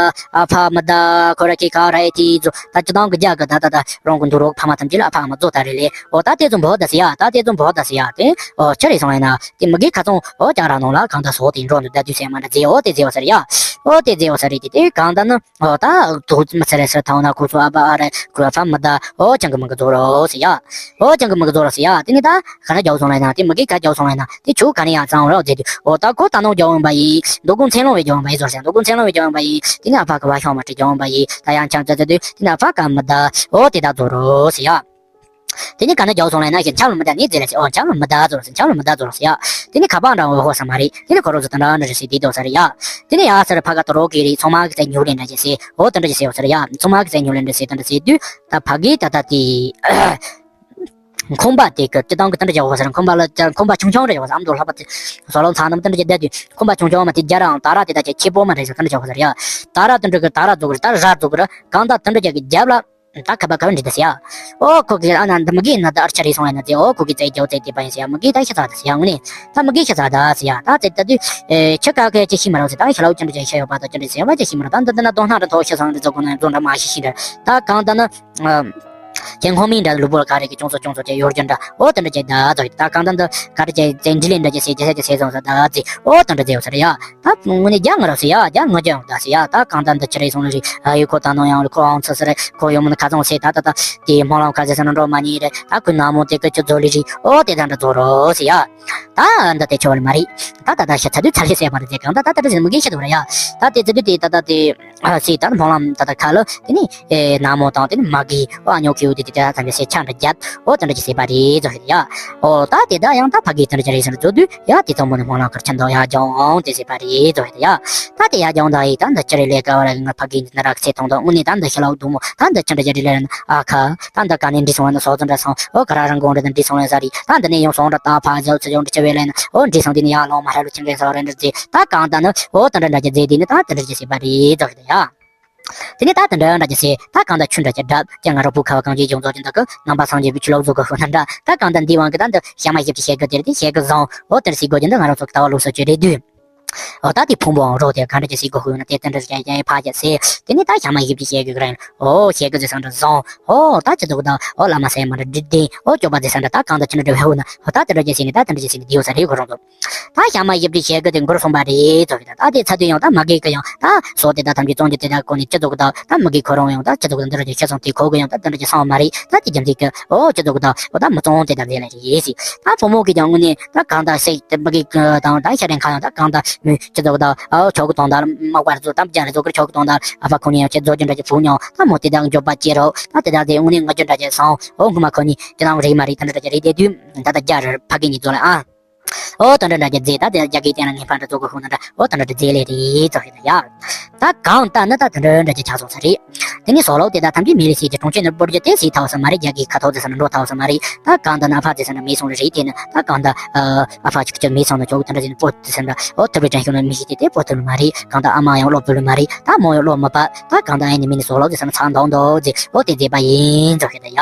ཨ་ཕ་མི་ད། ཁོ་ར་ཁི་ཁ་ར་ཨེ་ཏི་བཟོ་ད་སྤྱི་བཏང་གི་རྒྱ་གི་ད་ད་ད་རང་གི་འདུག་རོགས་ཕ་མ་ཐམས་ཅད་ལ་ཨ་ཕ་མ་བཟོ་ད་རེད་ལེ། ཨོ་ད་དེ་ཚོ་འབོ་ད་ཟེར་ཡ། ད་དེ་ཚོ་འབོ་ད་ཟེར་ཡ། དེ་ཨོ་ཆི་རེད་སོང་ཡིན་ན་དེ་མི་དགེ་ཁ་ཚོང་ཨོ་ཅག་ར་ནང་ལ་གང་ད་སོགས་དེ་འགྲོ་འདུག་ད་དུས་ཟེར་མ་འདྲ་ཟེར། ཨོ་དེ་ཟེར་བ་ཟེར་ཡ། ཨོ་དེ་ཟེར་བ་ཟེར་རེད། དེ་དེ་གང་ད་ནི། ཨོ་ད་དུག་མི་ཚེ་རེ་སར་ཐང་ན་ཁོ་ཚོ་ཨ་བ་ཨ་རེ་ཁོ་ཨ་ཕ་མི་ད། ཨོ་ཅང་གི་མི་གི་རྫོགས་རོགས་ཟེར་ཡ། ཨོ་ཅང་གི་མི་གི་རྫོགས་རོགས་ཟེར་ཡ། དེ་ནི་ད་ག་ན་རྒྱག་སོང་ལ་ཡིན་ན་དེ་མི་གི་ག་རྒྱག་སོང་ལ་ཡིན་ན་དེ་ཆུ་ག་ནས་ཡང་གཙང་རོགས་ཟེར་དུས། ཨོ་ད་ཁོ་ད་ནང་རྒྱག་འོང་པ་ཡིན། མདོ་དགོང་མཚན་ལོང་བའི་རྒྱག་འོང་པ་ཡིན་ཟོར་ཟེར། མདོ་དགོང་མཚན་ལོང་བའི་རྒྱག་འོང་པ་ཡིན། དེ་ནི་ཨ་ཕ་གི་བ་ཤོང་མ་ཏྲི་རྒྱག་འོང་པ་ཡིན། ད་ཡང་ཆང་ཙག་ཙག་དུས་དེ་ནི་ཨ་ཕ་ག་མི་ད། ཨོ་དེ་ད་རྫོགས་རོགས་ཟེར་ཡ། དེ་ནི་ག་ན་རྒྱག་སོང་ལ་ཡིན་ན་ཞེས་འཆམ་ལ་མི་ད་ནི་ཟེར་ལ་ཟེར། ཨོ་འཆམ་ལ་མི་ད་རྫོགས་རོགས་ཟེར། འཆམ་ལ་མི་ད་རྫོགས་རོགས་ཟེར་ཡ། དེ་ནི་ཁ་པར་འདྲ་བོ་ཧོ་ས་མ་རེད། དེ་ནི་ཁོ་རོགས་ཚོ་ད་འདྲ་འདྲ་རེ་ཟེར་དེ་དོ་ས་རེད་ཡ། དེ་ནི་ཡ་སར་ཕ་ག་ད་རོགས་གི་རེད། ཚང་མ་གི་ཚེ་ཉུག་ལེན་འདྲ་ཅེས་ཟེར། ཨོ་དེ་འདྲ་ཅེས་ཟེར་བ་ས་རེད་ཡ། ཚང་མ་གི་ཚེ་ཉུག་ལེན་འདྲ་ཟེར་དེ་འདྲ་ཟེར་དུས་ད་ཕ་གི་ད་ད་དེ། ཁང་པ་དེ་གི་སྤྱི་བཏང་གི་དེ་འདྲ་རྒྱག་བ་ས་རེད། ཁང་པ་ལ་ཁང་པ་ཆུང་ཆུང་རེ་རྒྱག་བ་ས། ཨ་མདོ་ལྷག་པ་དེ་སོ་ལོ་ཚང་ནམ་དེ་འདྲ་རྒྱག་བསྡད་དུས་ཁང་པ་ཆུང་ཆུང་མ་དེ་རྒྱ་རང་ད་ར་དེ་ད་ཆེ་ཆེ་པོ་མ་རེད་ཟེར། དེ་འདྲ་རྒྱག་བ་ས་རེད་ཡ། ད་ར་དེ་འདྲ་གི་ད་ར་རྫོགས་རེད། ད་ར་རྫོགས་རེད། གང་ད་དེ་འདྲ་རྒྱག་གི་རྒྱབ་ལ། ད་ཁ་པ་ཁ་བ་འདྲི་ད་ཟེར་ཡ། ཨོ་ཁོ་གི་ཨ་ན་འདི་མི་གི་ན་ད་ཨར་ཆ་རེ་སོང་ཡ་ན་ཟེར། ཨོ་ཁོ་གི་ཙེ་རྒྱོ་ཙེ་དེ་པ་ཡིན་ཟེར་ཡ། མི་གི་ད་ཤ་ཚ་ད་ཟེར་ཡ། དངོས་གནས་ད་མི་གི་ཤ་ཚ་ད་ཟེར་ཡ། ད་ཙེ་ད་དུས་ཨེ་ཁྱི་ཀ་ཁའི་ཅི་ཤི་མ་རོ་ཟེར། ད་ཤ་ལའུ་ཅི་འདྲ་ཅི་ཤ་ཡོད་པ་ད་ཅི་འདྲ་ཟེར་བ་ཅི་ཤི་མ་རོ། ད་འདི་ན་དོ་སྣང་འདྲ་ཐོག་ཤ་ཚང་འདྲ་ཚོ་ཁོ་ན་ཡང་ཚོ་འདྲ་མ་ཤི་ཤི་འདྲ། ད་གང་ད་ན་ཨ་ཁྱེད་ཁོ་མིང་འདྲ་ལུས་པོ་ལ་ག་རེ་གི་ཅུང་ཚོ་ཅུང་ཚོ་ཅི་ཡོར་རྒྱུ་འདྲ། ཨོ་དེ་འདྲ་ཅི་ད་ད་ཟོ་ད་གང་ད་འདི་ག་རེ་ཅི་ཙེ་འདྲི་ལེ་འདྲ་ཅི་ཟེར་ཅི་ཟེར་ཅི་ཟེར་སོང་ས་ད་ཟེར། ཨོ་དེ་འདྲ་ཅི་ཡོད་ས་རེད་ཡ། ད་དངོས་གནས་རྒྱ་ང་རོ་ཟེར་ཡ། རྒྱ་ང་རྒྱ་ཡོང་ད་ཟེར་ཡ། ད་གང་ད་འདི་ཆི་རེད་སོང་ལ་རེད། ཨ་ཡོད་ཁོ་ད་ནང་ཡང་ཁོ་ཨང་ཚ་ས་རེད། ཁོ་ཡོང་མིན་ཁ་ཚང་ཟེར། ད་ད་ད་དེ་སྨོན་ལམ་ཁ་ཟེར་ས་ན་འགྲོ་མ་ཉེས་རེད། ད་ཁོ་ན་མོ་དེ་ཀ་ཆུ་རྫོགས་ལི་རེད། ཨོ་དེ་ད་འདྲ་རྫོགས་རོགས་ཟེར་ཡ། ད་འདི་དེ་ཆོ་ལ་མ་རེད། ད་ད་ད་ཤ་ཚ་དུས་ཚ་ལི་ཟེར་བ་རེད་ཟེར། གང་ད་ད་ད་ད་ཟེར་མི་གི་ཤ་དུ་རེད་ཡ། ད་དེ་ཚ་དུས་དེ་ད་ད་དེ་ཨ་ཟེར། ད་སྨོན་ལམ་ད་ད་ཁ་ལ་དེ་ནི་ཨེ་ན་མོ་དང་དེ་ནི་མ་གི་ཨ་ཉོ་ཁེའུ་དེ་དེ་ད་ད་ད་ཟེར་ཆ་འདྲ་རྒྱབ། ཨོ་དེ་འདྲ་ཅི་ཟེར་བ་རེད་ཟེར་ཡ། ཨོ་ད་དེ་ད་ཡང་ད་ཕ་གི་དེ་འདྲ་ཅི་རེད་ཟེར་ན་རྫོགས་དུས། ཡ་དེ་ཚོ་མོ་ནི་སྨོན་ལམ་ཁུར་ཆེན་དང་ཡ་ལྗང་དེ་ཟེར་བ་རེད་ཟེར་བ་རེད་ཡ། ད་དེ་ཡ་ལྗང་ད་ཡི་ད་འདི་ཅི་རེད་ལས་ཀ་བ་ར་ང་ཕ་གི་འདི་ན་རག་ཚེ་ཐོང་དང་། དངོས་གནས་ད་འདི་ཤ་ལའུ་དུ་མོ་ད་འདི་ཅི་འདྲ་ཅི་རེད་ལས་ན་ཨ་ཁ། ད་འདི་ག་ནས་འདྲི་སོང་བ་ན་སོ་ཙི་འདྲ་སོང་། ཨོ་ག་ར་རང་གོང་འདྲ་ད་འདྲི་སོང་ལས་ས་རེད། ད་འདི་ནས་ཡོང་སོང་འདྲ་ད་ཕ་ཟོ་ཚེ་ཡོང་འདྲ་ཅི་བས་ལས་ན། ཨོ་འདྲི་སོང་དེ་ནས་ཡ་ལོང་མ་ཧྲ་ལུ་ཆེན་གེ་ས་རེད་འདྲ་ཟེར། ད་གང་ད་ནི་ཨོ་ད་འདྲ་འདྲ་ཅི་ཟེར་དེ་ནི་ད་འདི་འདྲ་ཅི་ཟེར་བ་རེད་ཟེར་བ་རེད་ཡ། དེ་ནས་ད་དེ་འདྲ་འདྲ་ཅི་ཟེར། ད་གང་ལྟར་ཆུ་འདྲ་ཅི་འདྲ་ཅི་ང་རང་བུ་ཁ་བ་གངས་ཅན་ལྗོངས་རྫོགས་ཀྱི་འདི་གི་ནང་པ་སངས་རྒྱས་པའི་ཆོས་ལུགས་བཟོ་དགོས་ཤོག་ན་འདྲ། ད་གང་ལྟར་འདི་དབང་གི་ད་འདི་ཞ་མ་ཞིབ་ཀྱི་བཤད་དགོས་དེ་རེད། དེ་བཤད་གི་བཟང་འོ་དེར་ཟེར་དགོས་ཀྱི་འདི་ང་རང་ཚོ་གི་ལྟ་བ་ལུགས་སྲོལ་ཅིག་རེད་དུས། འོ་ད་དེ་ཕུང་པོའང་རོགས་དེ་ག་འདྲ་ཅི་ཟེར་དགོས་ཤོག་ཡོད་ན་དེ་དེ་འདྲ་ཅི་ཅི་ཕ་ཅི་ཟེར། དེ་ནས་ད་ཞ་མ་ཞིབ་ཀྱི་བཤད་གི་རེད། འོ་བཤད་གི་ཟེར་སང་འདྲ་བཟང་འོ་ད་ཅི་ཟེར་གི་ད་འོ་བླ་མ་ཟེར་མ་འདྲ་འདྲི་དེ་འོ་སྐྱོབ་པ་ཟེར་སང་འདྲ་ད་གང་ལྟར་ཅི་འདྲ་འདྲ་བས་འོ་ན་འོ་ད་དེ་འདྲ་ཅི་ཟེར་ནས་ད་དེ་འདྲ་ཅི་ཟེར་ནས་དེ་ཡོད་ས་རེད་ཁོ་རང་ཚོ། ད་ཞ་མ་ཞིབ་ཀྱི་བཤད་གི་དེ་འགོར་སོང་པ་རེད་ཚོ་གི་ད། ད་དེ་ཚ་དུས་ཡང་ད་མ་གི་གི་ཡང་ད་སོ་དེ་ད་ཐམས་ཅད་བཙོང་རྒྱུ་དེ་ད་གོ་ནས་ཅི་ཚོ་གི་ད་ད་མ་གི་ཁོ་རང་ཡང་ད་ཅི་ཚོ་གི་ད་འདི་ར་ཅི་ཤ་སོང་དེ་ཁོ་གི་ཡང་ད་དེ་འདྲ་ཅི་སོང་མ་རེད། ད་དེ་རྒྱུ་མཚན་གི་ཨོ་ཅི་ཚོ་གི་ད་ཨོ་ད་མི་བཙོང་དེ་ད་ལས་ལས་རེད་ཟེར། ད་བུ་མོ་གི་ཀྱང་དངོས་གནས་ད་གང་ད་སེ་དེ་མ་གི་གི་དང་ད་ཤ་རེན་ཁ་ཡང་ད་གང་ད་མི་ཅི་ཚོ་གི་ད་ཨོ་ཆོག་གི་དང་ད་མ་བར་ཚོ་ད་རྒྱ་རེ་ཚོ་གི་ཆོག་གི་དང་ད་ཨ་ཕ་ཁོ་ནས་ཡང་ཅི་ཚོ་རྒྱུ་འདྲ་ཅི་བུ་མྱོང་ད་མོ་དེ་ད་འགྱོད་པ་སྐྱེ་རོགས། ད་དེ་ད་དེ་དངོས་གནས་ང་རྒྱུ་འདྲ་ཅི་སོང་ཨོ་ངོ་མ་ཁོ་ནི་ཅི་ད་རེད་མ་རེད། ད་འདྲ་ཅི་རེད་དེ་དུས་ད་ད་རྒྱ་རེ་ཕ་གི་ནི་ཚོ་ལ་ཨ། ཨོ་དེ་འདྲ་འདྲ་རྒྱ་རྫས་ད་དེ་རྒྱ་གི་སྟེང་ལ་ངན་པ་འདྲ་བཟོ་དགོས་ཤོག་ན་འདྲ། ཨོ་དེ་འདྲ་འདྲ་རྫས་ལས་རེད་ཚོ་ཞིག་ད་ཡ། ད་གང་ལྟར་ན་ད་དེ་འདྲ་འདྲ་རྒྱ་ཆགས་སོང་ས་རེད། དེ་ནས་སོ་ལོག་དེ་ད་ཐམས་ཅད་མི་ལ་སྲིད་ཀྱི་གྲོང་ཁྱེར་ནང་སྤོར་རྒྱུ་དེ་སྲིད་ཐལ་ས་མ་རེད། རྒྱ་གི་ཁ་ཐོག་ཟེར་ས་ན་འགྲོ་ཐལ་ས་མ་རེད། ད་གང་ལྟར་ན་ཨ་ཕ་ཟེར་ས་ན་མེད་སོང་ལ་རེད། དེ་ནི་ད་གང་ལྟར་ཨ་ཕ་ཆུ་ཁྱོད་མེད་སོང་ན་ཆོག་དེ་འདྲ་ཟེར་ནས་སྤོ་དེ་ཟེར་འདྲ། ཨོ་ཐུབ་རེ་དྲན་ཤོག་ན་མི་ཤེས་དེ་དེ་སྤོ་ཐུབ་ལ་མ་རེད། གང་ལྟར་ཨ་མ་ཡང་བློ་བུ་ལ་མ་རེད། ད་མོ་ཡང་བློ་མ་བབ། ད་གང་ལྟར་ཨ་ནི་མི་ནི་སོ་ལོག་ཟེར་ས་ན་ཚང་འདང་འདོག་ཟེར། ཨོ་དེ་རྫས་པ་ཡིན་ཚོ་ཞིག་ད་ཡ།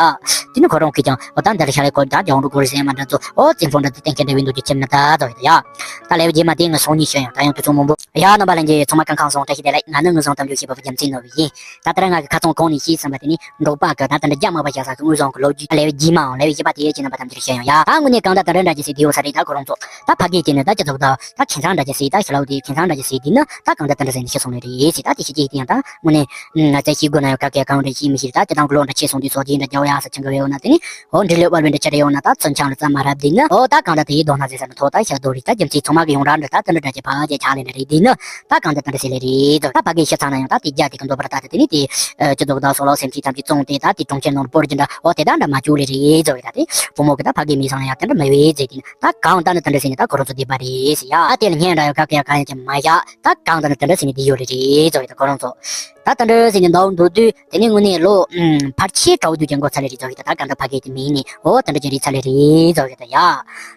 དེ་ནི་ཁོ་རང་གིས་ཀྱང་ཨོ་ད་འདི་ལ་ཤ་ལས་ཀོ་ད་ལྗང་རུ་གོ་རེ་ཟེར་མ་འདྲ་ཚོ་ཨོ་རྩིས་འཕོ་འདྲ་དེ་གཏན་འཁེལ་འདྲ་བའི་འདུག་རྒྱུ་ཁྱིམ་ན་ད་ཚོ་ཡ། ད་ལས་རྗེས་མ་དེ་ངས་སོང་ཉིན་ཤོད་ཡང་ད་ཡང་དུས་ཚོད་མང་པོ་ཡ། རྣམ་པ་ལྷན་རྒྱས་ཚང་མ་གང་གང་སོང་བཀྲ་ཤིས་བདེ་ལེགས། ང་ནི་ངུ་བཟང་གཏམ་རྒྱུད་ཤེས་པ་བུ་རྒྱལ་མཚན་ནོར་བུ་ཡིན། ད་ལྟ་ར་ང་གི་ཁ་ཚང་གོང་ནས་ཤེས་ཟིན་པ་དེ་ནི་འབྲོག་པ་གི་ད་ད་འདྲ་རྒྱ་མ་པ་བྱ་ས་གི་དངོས་བཟང་གི་ལོ་རྒྱུས་ལས་རྗེས་མའང་ལས་བཞི་པ་དེ་ཡས་ཀྱི་རྣམ་པ་ཐམས་ཅད་ཤོད་ཡང་ཡ། ད་དངོས་གནས་གང་ད་ད་འདྲ་འདྲ་ཅི་སྲིད་དེའོ་ས་རེད། ད་ཁོ་རང་ཚོ་ད་ཕ་གི་དེ་ནི་ད་ཅི་ཚོགས་ད་ད་ཁྱིམ་ཚང་འདྲ་ཅི་སྲིད་ད་ཤི་ལའུ་དེ་ཁྱིམ་ཚང་འདྲ་ཅི་སྲིད་དེ་ནི་ད་གང་ད་ད་འདྲ་ཟེར་ནས་ཤི་སོང་ནི་རེད་ཟེར། ད་དེ་ཤི་ཅིག་དེ་ཡང་ད་དངོས་གནས། ང་ཚོས་ཤེས་དགོས་ན་ཡང་ག་གེ་གང་རེད་ཤེས་མི་ཤེས། ད་སྤྱི་བཏང་གི་ལོ་འདྲ་ཆེ་སོང་དུས་སོ་དེ་འདྲ་རྒྱག་ཡ་ས་ཆེན་གི་བས་ཡོད་ན་དེ་ནི་འོ་འདྲི་ལོས་པར་བའི་འདྲ་ཆེ་རེ་ཡོད་ན་ད་ཚུན་ཆང་ལ་རྩ་མ་རབ་དེ་ནི་འོ་ད་གང་ལྟར་དེ་ཡི་དོ་སྣང་ཟེར་ས་ནི་ཐོག་ད་ཤ་རྡོ་རིགས་ད་རྒྱུ་མཚན་ཚང་མ་གི་ཡོང་ར་འདྲ་ད་དེ་འདྲ་འདྲ་ཆེ་ཕ་ཆེ་ཆག་ལེ་འདྲ་རེད། དེ་ནི་ད་གང་ལྟར་དེ་འདྲ་ཟེར་ལེ་རེད། ད་ཕ་གིའི་ཤི་ཚང་ན་ཡང་ད་དེ་རྒྱ་དེ་གི་འདོད་པར་ད་དེ་ནི་དེ་སྤྱི་ཚོགས་ད་སོ་ལོ་སེམས་ཅན་ཐམས་ཅད་བཙོང་སྟེ་ད་དེ་གྲོང་ཁྱེར་ནང་སྤོར་རྒྱུ་འདྲ་འོ་དེ་ད་འདྲ་མ་བཅུག་ལེ་རེད་ཟེར་བས། ད་དེ་བུ་མོ་གི་ད་ཕ་གིའི་མི་ཚང་ན་ཡང་དེ་འདྲ་མི་བས་ཟེར། དེ་ནི་ད་གང་ལྟར་ནི་དེ་འདྲ་ཟེར་ནི་ད་ཁོ་རང་ཚོ་བསྡད་པ་རེད་ཟེར་ཡ། ཨ་དེ་ལ་ཉན་འདྲ་ཡོད་ག་གེ་ཡ་གང་ཡང་ཅི་མ་ཡ། ད་གང་ལྟར་ནི་དེ་འདྲ་ཟེར་ནི་དེ་ཡོད་རེད་རེད་ཟེར་བས། ད་ཁོ་རང་ཚོ། ད་ད་འདྲ་ཟེར་ནས་འདུག་འདུག་དུས་དེ་ནས་དངོས་གནས་ལོ་ཕལ་ཆེར་གྲོགས་དུས་ཀྱང་འགོ་ཚ་ལེ་རེད་ཙོག་ཡོད་ད། ད་གང་ད་ཕ་གི་དེ་མིན་ནས་འོ་ད་འདྲ་ཅིག་རེད་ཚ་ལེ་རེད་ཙོག་ཡོད་ད་ཡ།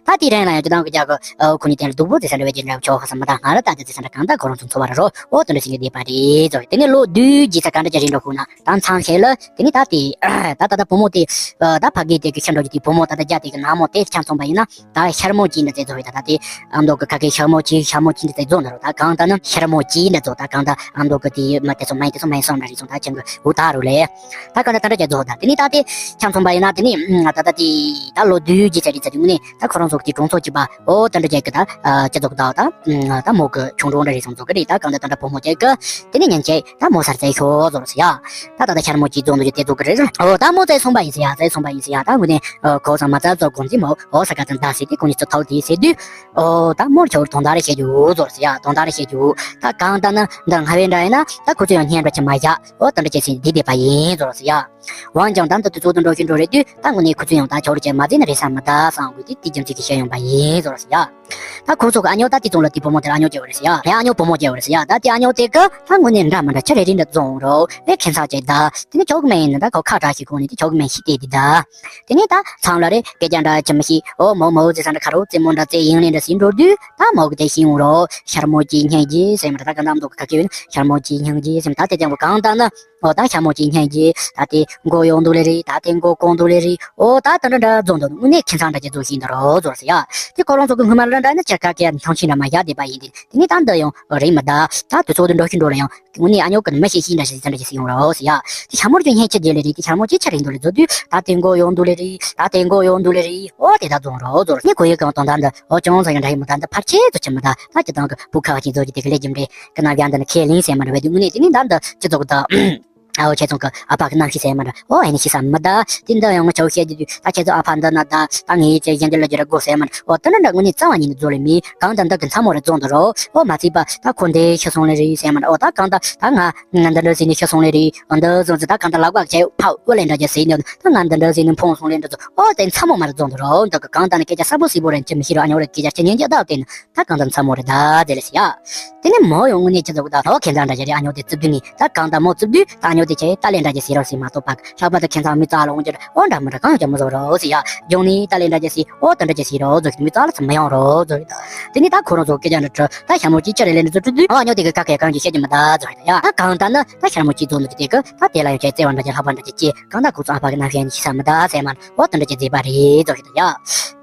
ད་དེ་རིང་ལ་ཡང་ཅི་དང་གི་རྒྱ་གི་ཁོ་གཉིས་དེ་ལ་སྡུག་པོ་ཟེར་ས་འདྲ་བའི་རྒྱུ་འདྲ་ཆོག་ཧ་ས་མ་ད་ང་ལ་ད་དེ་ཟེར་ས་འདྲ་གང་ད་ཁོ་རང་ཚོ་འཚོ་བ་ར་རོ་འོ་ད་འདྲ་ཞིག་ལས་བསྡད་པ་རེད་ཙོག་ཡོད། དེ་ནས་ལོ་བདུན་རྗེས་ཚ་གང་འདྲ་ཅིག་རེད་འགྲོ་ཁུག་ན་ད་མཚམས་ཤེས་ལ་དེ་ནས་ད་དེ་ད་ད་ད་བུ་མོ་དེ་ད་ཕ་གི་དེ་གི་ཤི་འགྲོ་རྒྱུ་དེ་བུ་མོ་ད་ད་རྒྱ་དེ་གི་ནག་མོ་དེ་ཆ་མཚོན་པ་ཡིན་ན། ད་ཤར་མོ་ཅི་འདྲ་ཚེ་ཚོ་ཡོད་ད། ད་དེ་ཨ་མདོ་གི་ཁ་སྐད་ཤར་མོ་ཅི་ཤར་མོ་ཅི་འདྲ་ཚེ་རྫོགས་འདྲ་རོ། ད་གང་ལྟར་ན་ཤར་མོ་ཅི་འདྲ་རྫོགས། ད་གང་ལྟར་ཨ་མདོ་གི་དེ་མ་དེ་ཚོ་མ་ཡིན་དེ་ཚོ་མ་ཡིན་བསམ་འདྲ་རེད་སོང་ད་ཁྱེད་ཀྱི་འུ་ད་རུ་ལས། ད་གང་ལྟར་ད་འདྲ་ཅིག་རྫོགས་ད། དེ་ནས་ད་དེ་ཆ་མཚོན་པ་ཡིན་ན་དེ་ནས་ད་ད་ད་དེ་ད་ལོ་བདུན་རྗེས་ཚ་རེད་ཚ་དེ་དངོས་གནས་ད་ཁོ་རང་ཚོ་གི་གྲོང་ཚོ་གཅིག་པ་ཨོ་ད་འདྲ་ཅིག་གི་ད་ཅི་ཚོགས་ད་ད་ད་མོ་གི་ཆུང་གྲོང་འདྲ་རེད་སོང་ཚོ་གི་རེད། ད་གང་ལྟར་ད་འདྲ་བུ་མོ་ཅིག་གི་དེ་ནས་ཉན་ཆེ་ད་མོ་སར་ཚེ་ཤོ་ཚོ་རོ་ཟེར་ཡ། ད་ད་ད་ཤར་མོ་ཅི་རྫོགས་འདུག་ཅི་དེ་ཚོ་གི་རེད། ཨོ་ད་མོ་ཚེ་སོང་པ་ཡིན་ཟེར་ཡ། ཚེ་སོང་པ་ཡིན་ཟེར་ཡ། ད་དངོས་གནས་ཨོ་ཁོ་ཚང་མ་ཚ་ཚོ་དགོན་རྩིས་མོ་ཨོ་ས་ག་ཚང་ད་ཟེར་དེ་ཁོ་གཉིས་ཚོ་ཐོག་དེ་ཟེར་དུས། ཨོ་ད་མོར་ཁྱོད་དོན་དག་རེ་བཤད་རྒྱུ་ཟོར་ཟེར་ཡ། དོན་དག་རེ་བཤད་རྒྱུ་ད་གང་ལྟར་ན་འདི་སྔ་བའི་འདྲ་ཡིན་ན་ད་ཁོ་ཚོ་ཡང་སྙན་པ་ཆེ་མ་བཞག་ཨོ་ད་འདྲ་བྱས་ཟིན་འདི་བསྡད་པ་ཡིན་ཟོར་ཟེར་ཡ། འོན་ཀྱང་ད་འདི་དུས་ཚོད་དུ་འགྲོ་ཞིག་འགྲོ་རེད་དུས་ད་དངོས་གནས་ཁོ་ཚོ་ཡང་ད་ཁྱོད་རེ་བྱས་མ་བརྩིས་ན་རེད་ས་མི་ད་བསམ་དགོས་དུས་དེ་རྒྱུ་མཚན་གྱིས་བཤད་ཡོང་པ་ཡིན་ཟོར་ཟེར་ཡ། ད་ཁོ་ཚོ་གི་ཨ་ཉོ་ད་དེ་ཙོང་ལ་དེ་བུ་མོ་དེར་ཨ་ཉོ་བྱས་པ་རེད་ཟེར་ཡ། ཨ་ཉོ་བུ་མོ་བྱས་པ་རེད་ཟེར་ཡ། ད་དེ་ཨ་ཉོ་དེ་གི་ད་དངོས་གནས་འདྲ་མི་འདྲ་ཆ་རེ་རེ་འདྲ་བཙོང་རོགས་ཨེ་ཁྱེད་ཚ་བྱས་ད་དེ་ནི་ཁྱོད་གི་མེད་ཡིན་ན་ད་ཁོ་ཁ་གྲག་ཞིག་གོ་ནས་དེ་ཁྱོད་གི་མེད་ཤི་དེ་དེ་ད། དེ་ནས་ད་ཚང་ལ་རེ་སྐད་ཆ་འདྲ་ཅི་མི་ཤེས། ཨོ་མོ་མོ་ཟེར་ས་འདྲ་ཁ་རོ་རྩེད་མོ་འདྲ་རྩེ་ཡིན་ལེ་འདྲ་ཟིན་འགྲོ་དུས་ད་མོ་གི་དེ་ཤེས་ཡོང་རོ། ཤར་མོ་ཅི་སྙན་རྗེ་ཟེར་མ་འདྲ་ད་ག་ནམ་འདུག་ག་གི་ཡོད་ན་ཤར་མོ་ཅི་སྙན་རྗེ་ཟེར་མ་ད་དེ་ཀྱང་གང་ལྟར་ན། ཨོ་ད་ཤར་མོ་ཅི་སྙན་རྗེ་ད་དེ་མགོ་གཡོག་འདུག་ལེ་རེད། ད་དེ་མགོ་གོང་འདུག་ལེ་རེད། ཨོ་ད་ད་འདྲ་འདྲ་རྫོང་འདུག་དངོས་གནས་ཁྱིམ་ཚང་འདྲ་ཅིག་རྫོགས་ཤིག་འདུག་རོ་རྫོགས་ཟེར་ཡ། དེ་ཁོ་རང་ཚོ་གི་སྔོན་མ་ལ་འདྲ་ན་ཅི་ག་གེ་ཐང་ཆེན་འདྲ་མ་བཞག་བསྡད་པ་ཡིན་ཏེ། དེ་ནས་ད་འདི་ཡང་རེད་མི་ད། ད་དུས་ཚོད་དུ་འགྲོ་ཤི་འགྲོ་ལ་ཡང་། དངོས་གནས་ཨ་ཉོ་གི་མི་ཤེས་ཤེས་འདྲ་ཞིག་ཙམ་འདྲ་ཞིག་སེ་ཡོང་རོགས་ཟེར་ཡ། དེ་ཤ་མོར་ཀྱང་སྙན་ཆེ་དེ་ལེ་རེད། དེ་ཤ་མོར་ཅི་ཆ་རེད་འདུག་ལེ་རྫོགས་དུས་ད་དེ་མགོ་ཡོང་འདུག་ལེ་རེད། ད་དེ་མགོ་ཡོང་འདུག་ལེ་རེད། ཨོ་དེ་ད་རྫོང་རོགས་རྫོང་རོགས་ནི་གོ་ཡོད་གང་དོན་དག་འདི་ཨོ་ཅུང་ཟ་ཡང་འདྲ་ཡི་མི་ད་འདི་ཕར་ཆེ་ཚོ་ཆེ་མི་ད་ད་ཅི་དང་གི་བུ་ཁ་བ་ཅིག་རྫོགས་ཀྱི་དེ་གི་ལེ་ཇིམ་རེད་གི་ན་བྱ་འདི་ནི་ཁས་ལེན་ཟེར་མ་རེད་བས། དེ་དངོས་གནས་དེ་ནི་ད་འདི་ཅི་ཚོགས་ད། ཨའོ་ཁྱེད་ཚོ་གི་ཨ་ཕ་གི་རྣམ་ཤེས་ཟེར་མ་རེད། ཨོ་ཨེ་ནི་ཤི་ས་མི་ད། དེ་འདི་ཡང་ང་ཆོ་བཤད་རྒྱུ་དུས་ད་ཁྱེད་ཚོ་ཨ་ཕ་འདི་ན་ད་ད་ངའི་ཅེ་གཞན་འདི་ལ་རྒྱུ་ར་དགོས་ཟེར་མ་རེད། ཨོ་དེ་ནི་འདྲ་དངོས་གནས་རྩ་བ་ཉིད་ནས་རྫོགས་ལེ་མི་གང་ད་འདི་གི་མཚམས་མོ་རེ་རྫོང་དུ་རོ། ཨོ་མ་ཚིག་པ་ད་ཁོ་འདི་ཤི་སོང་ལེ་རེད་ཟེར་མ་རེད། ཨོ་ད་གང་ད་ད་ང་ང་འདི་འདྲ་ཟེར་ནས་ཤི་སོང་ལེ་རེད། ཨོ་འདི་བཟོ་ཚེ་ད་གང་ད་ལག་པ་ཆེ་ཕ་ཨོ་ལེ་འདྲ་ཅེ་ཟེར་ནས་ད་ང་འདི་འདྲ་ཟེར་ནས་ཕོངས་སོང་ལེ་འདྲ་ཚོ། ཨོ་དེ་མཚམས་མོ་མ་རེ་རྫོང་དུ་རོ། འདི་གི་གང་ད་ནི་སྐད་ཆ་གསལ་པོ་སིལ་པོ་རེ་ཅི་མི་ཤེས་རོ། ཨ་ཉོ་རེ་སྐད་ཆ་ཅི་ཉན་རྒྱུ་ད་དེ་ནི། ད་གང་ལྟར་མཚམས་མོ་རེ་ད་དེ་ལས་ཟེར་ཡ། དེ་ནས་མོ་ཡང་དངོས་གནས་ཅི་ཟེར་གི་ད་ཨོ་ཁྱེད་ཚང་འདྲ་ཅི་རེད། ཨ་ཉོ་དེ་རྩིབ་དུས་ནས་ད་གང་ལྟར་མོ་རྩིབ་དུས་ད་ཨ་ཉོ་དེ་ཆེ་ད་ལེ་འདྲ་ཅི་ཟེར་རོ་ཟེར་མ་གཏོགས་པ་ལྷག་པར་དུ་ཁྱེད་ཚང་མི་ཙག་ལ་འོང་རྒྱུ་ཨོ་འདྲ་མི་འདྲ་གང་ཡང་ཅི་མི་བཟོ་རོ་ཟེར་ཡ། རྒྱུགས་ནས་ད་ལེ་འདྲ་ཅི་ཟེར་ཨོ་དེ་འདྲ་ཅི་ཟེར་རོ་ཟེར་གི་མི་ཙག་ལ་ཚུར་མི་ཡོང་རོ་ཟེར་གི་ད། དེ་ནས་ད་ཁོ་རང་ཚོ་སྐད་ཆ་འདྲ་དྲི་ད་ཤ་མོ་ཅི་ཅི་རེད་ལེ་འདྲ་ཚོ་དྲི་དུས་ཨོ་ཨ་ཉོ་དེ་གི་ཁ་སྐད་གང་ཅི་བཤད་རྒྱུ་མི་ད་ཟེར་གི་ད་ཡ། ད་གང་ལྟར་ན་ད་ཤ་མོ་ཅི་ཚོ་འདུག་དེ་གི་ད་དེ་ལ་ཡང་ཆེ་བརྩེ་བ་འདྲ་ཅི་ལྷག་པ་འདྲ་ཅི་ཅི་གང་ད་ཁོ་ཚོ་ཨ་ཕ་གི་རྣམ་ཤེས་ནི་ཤི་ས་མི་ད་ཟེར་མ་ཨོ་དེ་འདྲ་ཅི་མཛེས་པ་རེད་ཟེར་གི་ད་ཡ།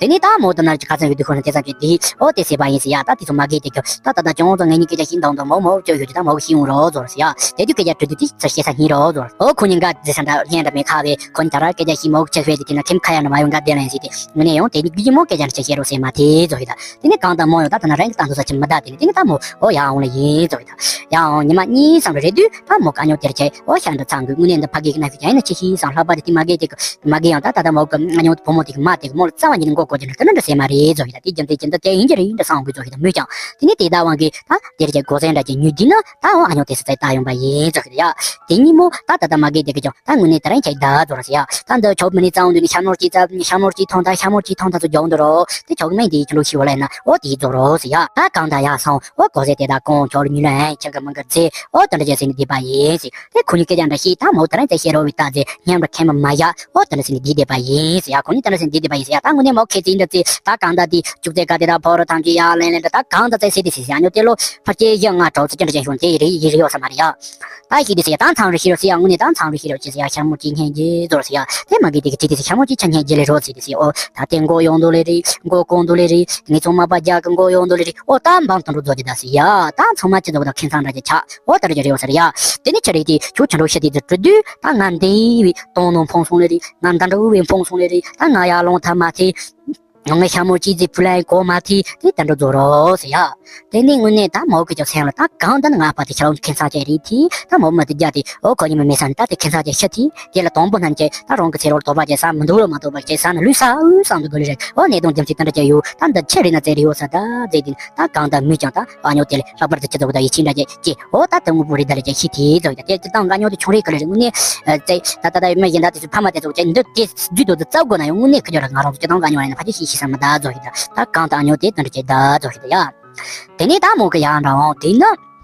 དེ་ནས་ད་མོ་དེ་ན་ཅི་ཁ་ཚན་ཡོད་དུས་ཁོ་ན་དེ་ཙམ་གྱི་དེ་ཨོ་དེ་ཟེར་བ་ཡིན་ཟེར་ཡ། ད་དེ་ཚོ་མ་གི་དེ་གི་ད་ད་ད་ཅུང་ཙམ་ངེད་གཉིས་སྐད་ཆ་ཤིག་འདང་འདང་མོ་མོ་ཅོ་ཡོད་དུས་ད་མོ་གི་ཤི་འོང་རོགས་ཟོར་ཟེར་ཡ། དེ་དུས་སྐད་ཆ་དྲི་དུས་དེ་ཚོ་བཤད་ས་སྙིང་རོགས་ཟོར། ཨོ་ཁོ་གཉིས་འགའ་ཟེར་ས་འདྲ་སྙན་འདྲ་མེད་ཁ་བས་ཁོ་གཉིས་ད་ར་སྐད་ཆ་ཤིག་མོ་གི་ཆེ་ཤོས་དེ་དེ་ན་ཁྱིམ་ཁ་ཡ་འདྲ་མ་ཡོང་འགའ་བདེ་ལན་ཟེར་ཏེ་ངུ་ནས་ཡང་དེ་ནི་གི་མོ་སྐད་ཆ་འདྲ་ཆེ་བཤད་རོགས་ཟེར་མ་དེ་ཟོ་ཡི་ད། དེ་ནས་གང་ད་མོ་ཡང་ད་ད་ན་རང་གི་ད་འདུག་ས་ཆེ་མི་ད་དེ་ནི་དེ་ནི་ད་མོ་ཨོ་ཡ་འོང་ལ་ཡིན་ཟོ་ཡི་ད། ཡ་འོང་ཉི་མ་གཉིས་ཙམ་རེད་དུས་ད་མོ་ག་ཉོ་དེར་ཆེ་ཨོ་ཤ་འདྲ་ཚང་གི་ངུ་ནས་འདི་ཕ་གི་གི་ན་ཤི་ཀྱང་ཡིན་ན་ཆེ་ཤི་སང་ལྷག་པ་དེ་དེ་མ་གི་དེ་གི་མ་གི་ཡང་ད་ད་ད་མོ་གི་ཨ་ཉོ་བུ་མོ་དེ་གི་མ་དེ་གི་མོ་ལ་རྩ་བ་ཉིད་ནས་མགོ་སྐོར་གྱི་འདྲ་དེ་འདྲ་འདྲ་ཟེར་མ་རེད་ཟོ་ཡི་ད། དེ་རྒྱུ་མཚན་ཅི་འདི་དེ་ཡིན་གྱི་རེད་འདྲ་བསམ་གི་ཟོ་ཡི་ད་མོས་ཀྱང་དེ་ནས་དེ་ད་དབང་གི་ད་དེར་ཆེ་གོ་ཟན་འདྲ་ཅིག་ཉོས་དུས་ན་ད་ཨོ་ཨ་ཉོ་དེ་ས་ཚད་ད་ཡོང་པ་ཡིན་ཟོ་ཡི་ད་ཡ། དེ་ཉིན་མོ་ད་ད་ད་མ་གི་དེ་གི་ཀྱང་ད་དངོས་གནས་དེ་རིང་ཁྱེད་ད་རྫོགས་ར་ཟེར་ཡ། ད་འདི་ཆོག་མི་ནི་རྩ་འོང་དུས་ནི་ཤ་མོར་གྱིས་རྩ་ཤ་མོར་གྱིས་ཐོང་ད་ཤ་མོར་གྱིས་ཐོང་ད་ཚོ་རྒྱག་འདུག་རོ། དེ་ཆོག་མིན་དེ་ཁྱོད་ལོ་ཤི་བ་ལ་ན་ཨོ་དེ་རྫོགས་རོ་ཟེར་ཡ། ད་གང་ད་ཡ་སོང་ཨོ་གོ་ཟེ་དེ་ད་གོང་ཁྱོད་ཉུལ་ལ་ཨེ་ཁྱེད་ཀྱི་མི་འགར་ཚེ་ཨོ་དེ་འདྲ་བྱས་ཟེར་ནི་བསྡད་པ་ཡིན་ཟེར། དེ་ཁོ་གཉིས་སྐད་ཆ་འདྲ་ཞིག་ད་མོ་དེ་རིང་ཚེ་ཤེས་རོ་བའི་ད་ཟེར་སྙམ་པ་ཁེམ་པ་མ་བཞག་ཨོ་དེ་འདྲ་ཟེར་ནི་བསྡད་བསྡད་པ་ཡིན་ཟེར་ཡ། ཁོ་གཉིས་དེ་འདྲ་ཟེར་ནི་བསྡད་བསྡད་པ་ཡིན་ཟེར་ཡ། ད་དངོས་གནས་མོ་ཁེ་ཙི་འདྲ་ཚེ་ད་གང་ད་དེ་ཅུག་ཚེ་ག་དེ་ད་ཕོ་རོ་ཐམས་ཅད་ཡ་ལན་ལན་འདྲ་ད་གང་ད་ཚེ་ཟེར་དེ་ཟེར་ཟེར་ཡ་ཉོ་དེ་ལོ་ཕར་སྐྱེ་ཡ་ང་གྲོགས་ཚེ་ཅི་འདྲ་བྱས་ཤོང་དེ་རེད་ཡིན་རེད་ཡོད་ས་མ་རེད་ཡ། ད་ཤི་དེ་ཟེར་ཡ་ད་མཚང་རུ་ཤི་རོ་ཟེར་ཡ། དངོས་གནས་ད་མཚང་རུ་ཤི་རོ་ཅི་ཟེར་ཡ། ཤ་མོ་ཅི་སྙན་རྗེ་ཟོར་ཟེར་ཡ། དེ་མ་གི་དེ་གི་ཅི་དེ་ཟེར་ཤ་མོ་ཅི་ཆ་སྙན་རྗེ་ལེ་རོ་ཟེར་དེ་ཟེར། ཨོ་ད་དེ་མགོ་ཡོང་དོ་ལེ་རེད། མགོ་གོང་དོ་ལེ་རེད། ངེད་ཚོ་མ་པ་རྒྱ་གི་མགོ་ཡོང་དོ་ལེ་རེད། ཨོ་ད་འབངས་དུད་འགྲོ་རྫོགས་ཀྱི་ད་ཟེར་ཡ། ད་ཚང་མ་ཅི་ཟེར་བ་ད་ཁེ་མཚང་འདྲ་ཅི་ཆགས། ཨོ་ད་རེ་ཅི་རེ་ཡོད་ཟེར་ཡ། དེ་ནི་ཆི་རེད་དེ་ཁྱོད་ཆི་འགྲོ་ཤི་དེ་ཟེར་དྲི་དུས་ད་ང་འདི་བའི་དོང་ནང་འཕོངས་སོང་ལེ་རེད། ང་འདི་འགྲོ་བའི་འཕོངས་སོང་ལེ་རེད། ད་ང་ཡར་ལོང་ཐབས་མ་ཐེ། ང་ཤ་མོ་ཅི་ཟིག་ཕུ་ལ་གོ་མ་ཐི་དེ་ད་འགྲོ་རྫོགས་རོགས་ཟེར་ཡ། དེ་ནས་དངོས་གནས་ད་མོ་གི་ཅོག་སེང་ལ་ད་གང་ད་ནི་ང་པ་དེ་ཤ་ལོ་ཁེ་མཚང་ཅན་རེད་དེ། ད་མོ་མ་དེ་རྒྱ་དེ་ཨོ་ཁོ་ཉི་མ་མེད་ས་ནི་ད་དེ་ཁེ་མཚང་ཅན་ཤི་དེ། དེ་ལ་དང་པོ་ནན་ཅན་ད་རང་གི་ཚེ་རོགས་དོ་པ་ཅན་ས་མི་འདུག་ལོ་མ་དོ་པ་ཅན་ས་ནི་ལུས་ས་ཨུ་ས་འདུག་དོ་ལེ་རེད། ཨོ་གནད་དོན་རྒྱུ་མཚན་དེ་འདྲ་ཅན་ཡོད། ད་འདི་ཆི་རེད་ན་ཙེ་རེ་ཡོད་ས་ད་ཙེ་དེ་ད་གང་ད་མི་ཀྱང་ད་ཨ་ཉོ་དེ་ལས་ལྷག་པར་དུ་ཅི་ཟེར་གི་ད་ཡིད་ཆེས་འདྲ་ཅན་ཀྱེ། ཨོ་ད་དེ་དངོས་པོ་རེད་ད་ལེ་ཀྱེ་ཤི་དེ་ཟེར་གི་ད་དེ་དེ་དང་ཨ་ཉོ་དེ་ཆུང་རེད་གི་ལེ་རེད། དངོས་གནས་ཙེ་ད་ད་ད་མི་གཞན་ད་དེ་ཚོ་ཕ་མ་དེ་ཚོ་ཀྱེ་འདི་དེ་རྒྱུད་དུ་དུ་རྩ་དགོས་ན་ཡང་དངོས་གནས་ཁི་ཆོ་ར་ང་རང་ཚོ་ཅི་དང་ག་ཉོ་ར་ཡིན་ན་ཕ་ཆོས་ཤིག་ཤི་ས་མི་ད་ཟོ་ཤི་ད། ད་གང་ད་ཨ་ཉོ་དེ་དོན་འགྲུབ་ཀྱི་ད་ཟོ་ཤི་ད་ཡ། དེ་ནས་ད་མོ་གི་ཡང་འདྲ་འོང་དེ་ན།